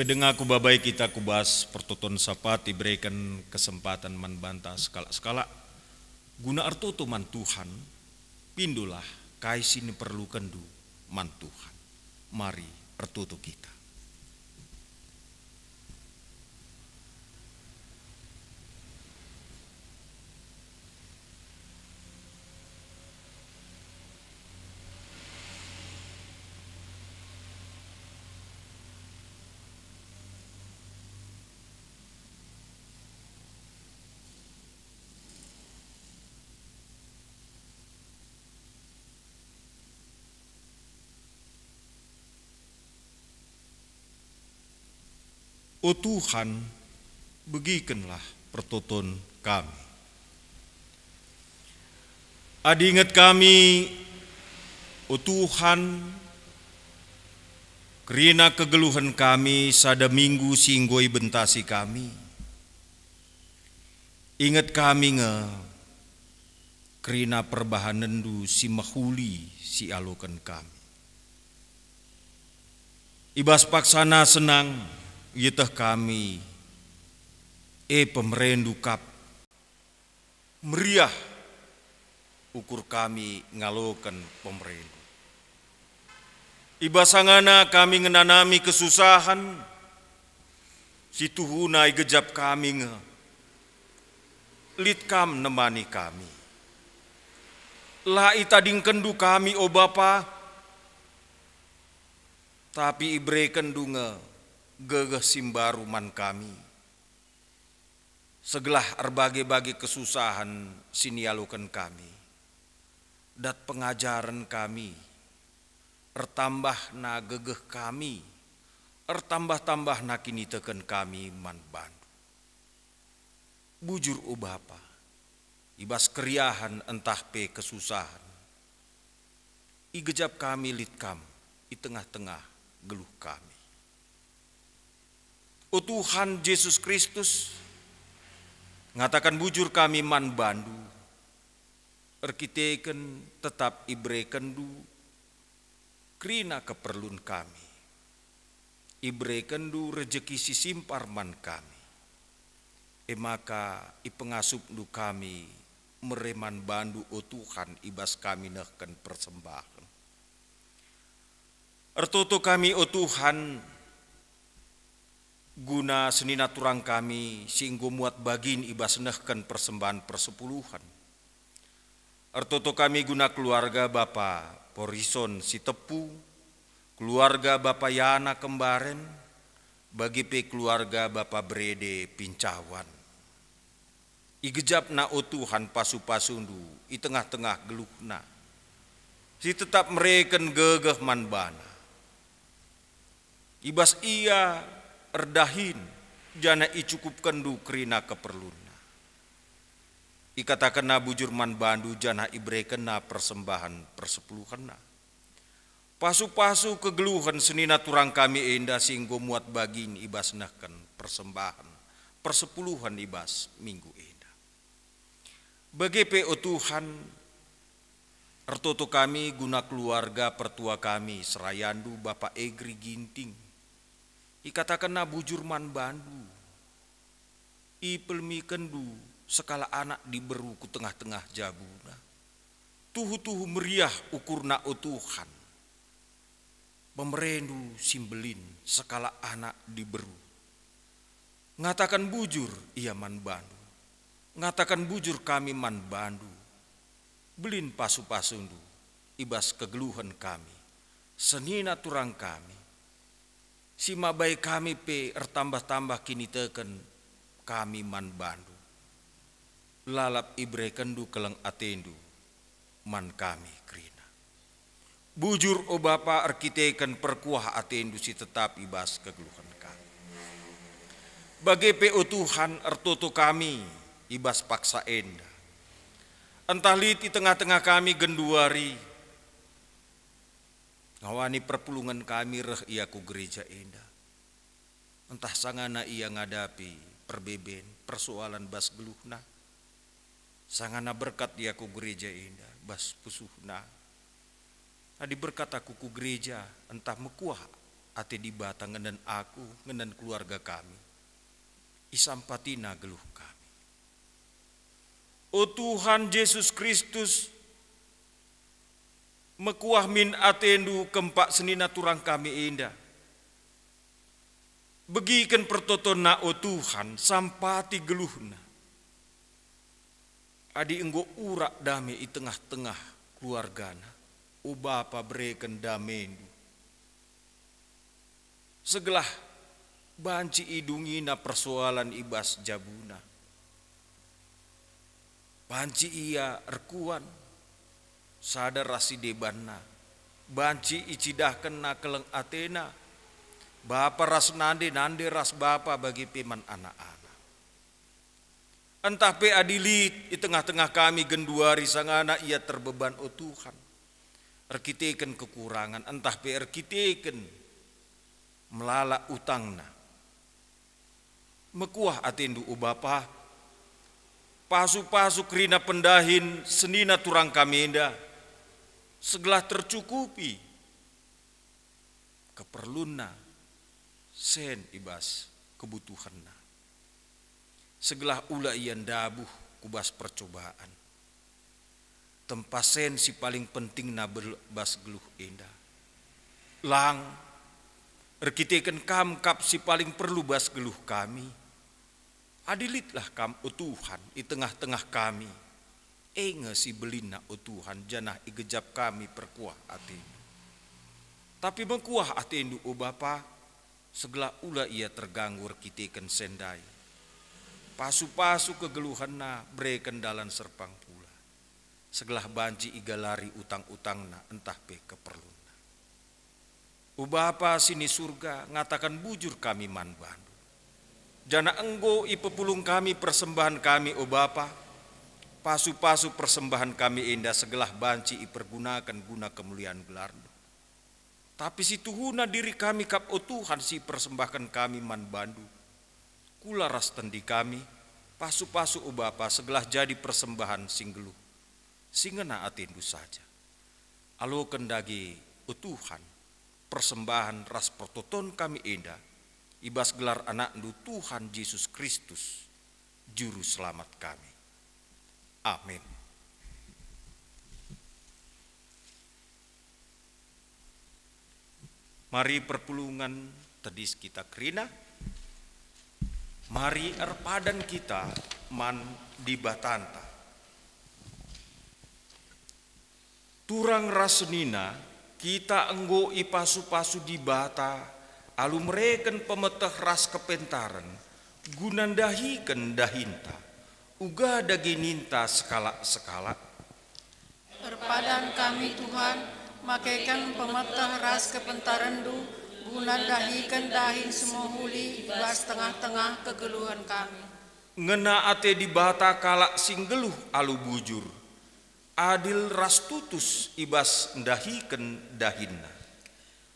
Ope denga kubabai kita ku bas pertoton Sabat ibereken kesempaten man banta sekalak-sekalak guna ertoto man Tuhan, pindolah kai si niperlukenndu man Tuhan. Mari ertoto kita. O Tuhan, begikenlah pertoton kami. Adi inget kami, o Tuhan, kerina kegeluhen kami sada minggu si enggo ibentasi kami, inget kami nge kerina perbahanenNdu si mehuli si ialoken kami. I bas paksana senang ieteh kami, e pemereNdu kap. Meriah ukur kami ngaloken pemereNdu. I bas sangana kami ngenanami kesusahen, si tuhuna igejap kami nge. Lit Kam nemani kami. La itadingkenNdu kami, o Bapa, tapi iberekenNdu nge gegeh si mbaru man kami. Segelah erbage-bage kesusahen si nialoken kami, dat pengajaren kami, ertambahna gegeh kami, ertambah-tambahna kiniteken kami man baNdu. Bujur, o Bapa, i bas keriahen ntah pe kesusahen, igejap kami lit Kam i tengah-tengah geluh kami. O Tuhan Jesus Kristus, ngataken bujur kami man baNdu, erkiteken tetap iberekenNdu kerina keperlun kami. IberekenNdu rejeki si simpar man kami. E maka ipengasupNdu kami mere man baNdu, o Tuhan, i bas kami nehken persembahen. Ertoto kami, o Tuhan, guna senina turang kami si enggo muat bagin i bas nehken persembahen persepuluhen. Ertoto kami guna keluarga Bapa Porison Sitepu, keluarga Bapa Yana Kembaren, bage pe keluarga Bapa Brede Pincawan. Igejapna, o Tuhan, pasu-pasundu i tengah-tengah geluhna, si tetap mereken gegeh man bana. I bas ia erdahin, janah icukupkenndu kerina keperlunna. Ikatakenna bujur man bandu, janah iberekenna persembahen persepuluhenna. Pasu-pasu kegeluhen senina turang kami enda si enggo muat bagin i bas nehken persembahen persepuluhen i bas minggu enda. Bage pe, o Tuhan, ertoto kami guna keluarga pertua kami, serayandu Bapa Egri Ginting. Ikatakenna bujur man bandu, ipelmikenndu sekalak anak diberu ku tengah-tengah jabuna. Tuhu-tuhu meriah ukurna, o Tuhan, pemerendu si mbelin sekalak anak diberu. Ngataken bujur ia man bandu. Ngataken bujur kami man bandu. Belin pasu-pasundu i bas kegeluhen kami, senina turang kami, si mabai kami pe ertambah-tambah kiniteken kami man bandu. Lalap iberekenndu keleng atendu man kami kerina. Bujur, o Bapa, erkiteken perkuah atendu si tetap i bas kegeluhen kami. Bage pe, o Tuhan, ertoto kami i bas paksa enda. Ntah lit i tengah-tengah kami genduari, ngawani perpulungen kami reh ia ku gereja enda. Ntah sangana ia ngadapi perbeben, persoalan bas geluhna. Sangana berkat ia ku gereja enda, bas pusuhna. Adi berkat aku ku gereja, ntah mekuah ate Dibata ngenen aku, ngenen keluarga kami, isampatina geluh kami. O Tuhan Jesus Kristus, mekuah min atendu kempak senina turang kami enda. Begiken pertotonna, o Tuhan, sampati geluhna. Adi enggo urak dame i tengah-tengah keluargana, o Bapa, bereken damendu. Segelah banci idungina persoalan i bas jabuna. Banci ia erkuan sada ras si debanna, banci icidahkenna keleng atena, bapa ras nande, nande ras bapa, bage pe man anak-anak. Ntah pe adi lit i tengah-tengah kami genduari sangana ia terbeban, o Tuhan, erkiteken kekurangan, ntah pe erkiteken melala utangna. Mekuah atendu, o Bapa, pasu-pasu kerina pendahin senina turang kami enda, segelah tercukupi keperlunna sen i bas kebutuhenna, segelah ula ia ndabuh ku bas percobaan. Tempa sen si paling pentingna bel-, bas geluh enda. Lang, erkiteken Kam kap si paling perlu bas geluh kami. Adi litlah Kam, o Tuhan, i tengah-tengah kami, e nge si belinna, o Tuhan, janah igejap kami perkuah atendu. Tapi mekuah atendu, o Bapa, segelah ula ia terganggu erkiteken sendai. Pasu-pasu kegeluhenna, bereken dalan serpang pula, segelah banci igalari utang-utangna ntah pe keperlunna. O Bapa si ni Surga, ngataken bujur kami man bandu. Janah enggo ipepulung kami persembahen kami, o Bapa, pasu-pasu persembahen kami enda segelah banci ipergunaken guna kemulian gelarndu. Tapi si tuhuna diri kami kap, o Tuhan, si ipersembahken kami man bandu. Kula ras tendi kami, pasu-pasu, o Bapa, segelah jadi persembahen si nggeluh, si ngena atendu saja. Aloken dage, o Tuhan, persembahen ras pertoton kami enda, i bas gelar AnakNdu, Tuhan Jesus Kristus, Juru Selamat kami. Amin. Mari perpulungen tedis kita kerina. Mari erpadan kita man Dibatanta. Turang ras senina, Kita enggo ipasu-pasu Dibata alu mereken pemeteh ras kepentaren guna ndahiken dahinta, uga dage ninta sekalak-sekalak. Erpadan kami, Tuhan, makeken pemeteh ras kepentarenndu guna ndahiken dahin si mehuli i bas tengah-tengah kegeluhen kami. Ngena ate Dibata kalak si nggeluh alu bujur, adil ras tutus i bas ndahiken dahinna.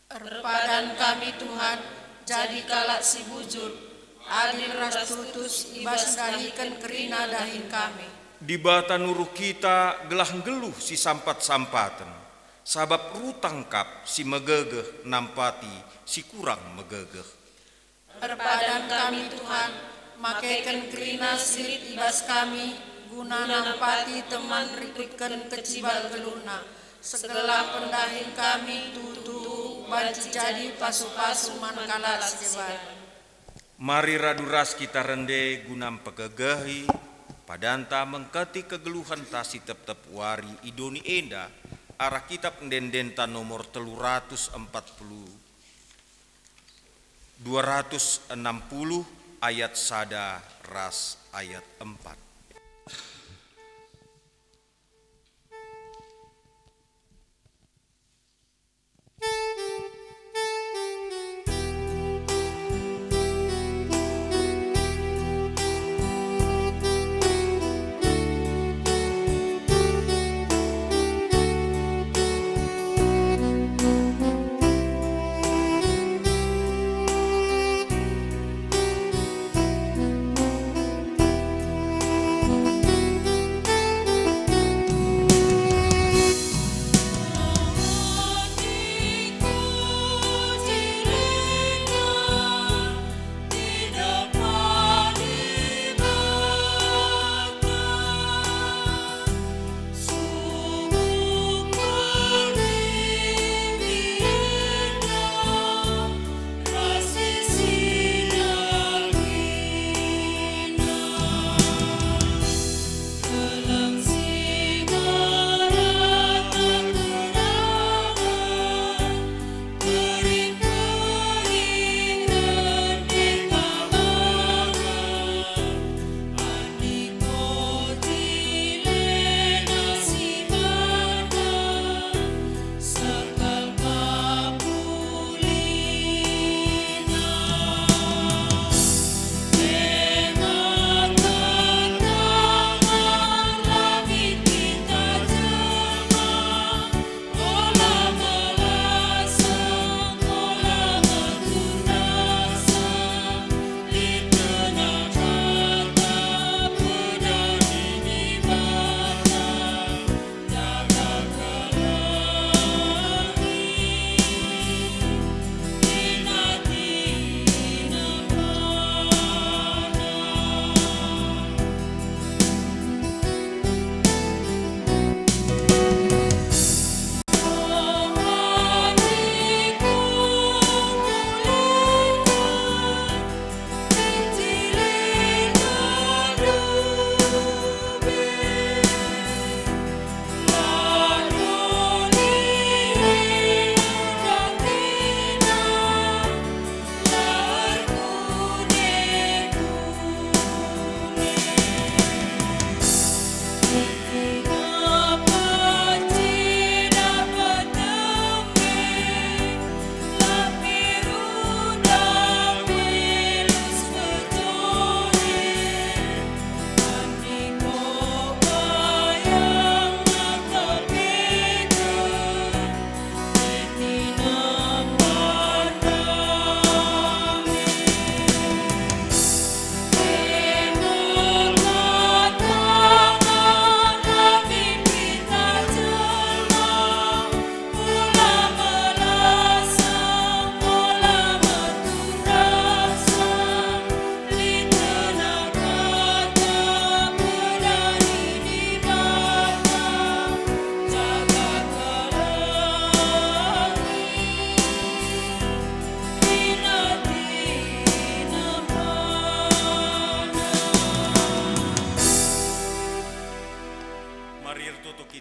Erpadan kami, Tuhan, jadi kalak si bujur, adil ras tutus i bas ndahiken kerina dahin kami. Dibata nuruh kita gelah nggeluh si sampat-sampaten, sabap rutang kap si megegeh nampati si kurang megegeh. Erpadan kami, Tuhan, makeken kerina si lit i bas kami, guna nampati teman rikutken kecibal geluhna, segelah pendahin kami tuhu-tuhu banci jadi pasu-pasu man kalak si deban. Mari radu ras kita rende guna mpegegehi padanta mengketi kegeluhenta si tep-tep wari i doni enda, arah kitab ende-endenta nomor telu ratus empat puluh, dua ratus enam puluh, ayat sada ras ayat empat.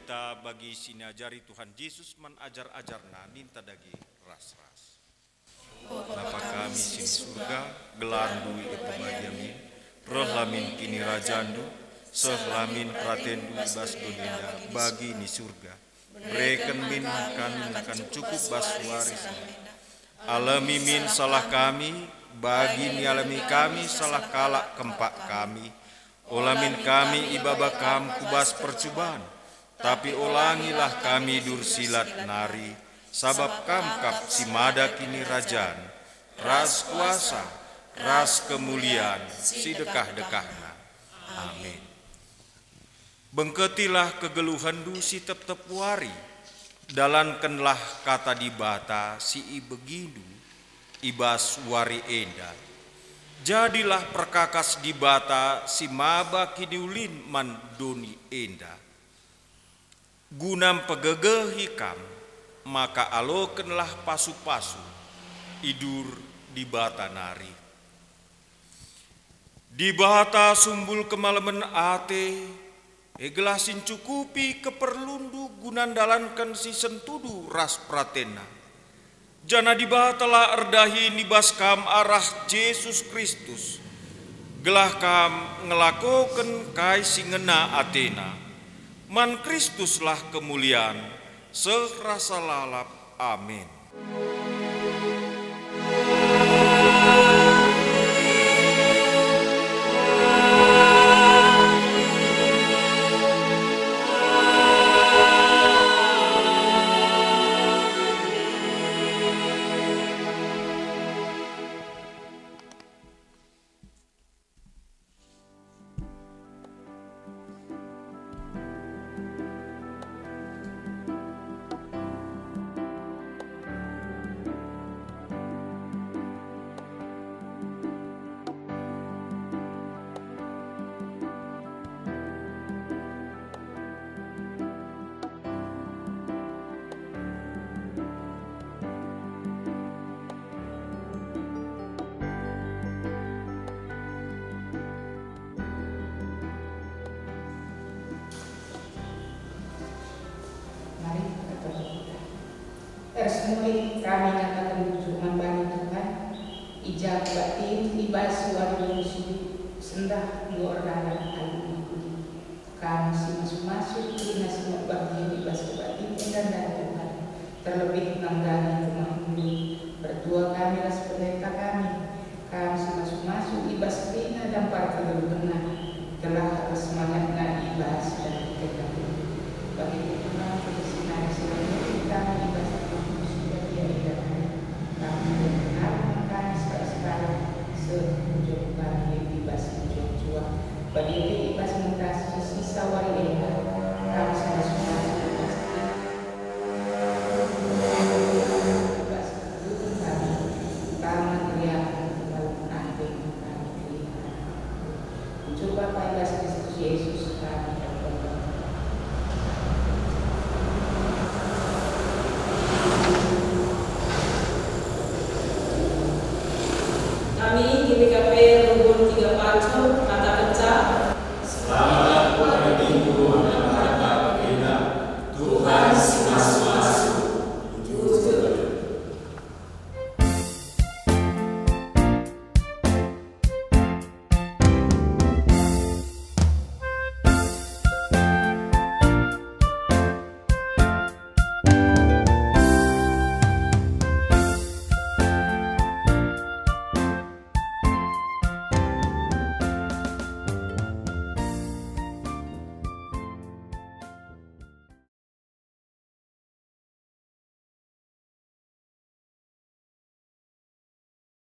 Kita bagi si niajari Tuhan Jesus man ajar-ajarNa ninta dage ras-ras. Bapa kami si i Surga, gelarNdu ipebadia min, rehlah min kinirajanNdu, sehlah min peratenNdu i bas doni enda bagi ni Surga. Bereken min man kami nakan cukup bas wari si enda. Alemi min salah kami, bagi nialemi kami salah kalak kempak kami. Ola min kami ibaba Kam ku bas percuban, tapi olangilah kami dursilat nari, sabap Kam kap si mada kinirajan, ras kuasa, ras kemulian si dekah-dekahna. Amin. Bengketilah kegeluhenNdu si tep-tep wari, dalankenlah Kata Dibata si ibegiNdu i bas wari enda. Jadilah perkakas Dibata si maba kiniulin man doni enda, guna mpegegehi Kam, maka alokenlah pasu-pasu idur Dibata nari. Dibata sumbul kemalemen ate, e gelah si ncukupi keperlundu guna ndalanken si sentudu ras peratenNa. Janah Dibata la erdahin i bas kam arah Jesus Kristus, gelah kam ngelakoken kai si ngena ateNa. Man Kristuslah kemulian seh rasa lalap. Amin. Mari kita berdoa. Ersemulih kami ngataken bujur man bandu Tuhan, i ja kebaktin i bas wari si sendah enggo erdalan alu mehuli. Kam si masu-masu kerina si mekbak i bas kebaktin enda ndai Tuhan, terlebih nandangi rumah mulung, mertua kami ras pendeta kami, Kam si masu-masu i bas kerina dampar kegeluhenna, gelah ersemangatna i bas dalan kekah. Bage pe Tuhan, kekasih nari si ernubuh kami i bas rumah si badia enda. Kam enggo erkenal man kami sekalak-sekalak, seh ku jok kami i bas mejuah-juah. Bage pe i bas mentasi sisa wari enda, Kam si masu-masu i bas kerina. Ucap Bapa i bas Kristus Jesus, amin.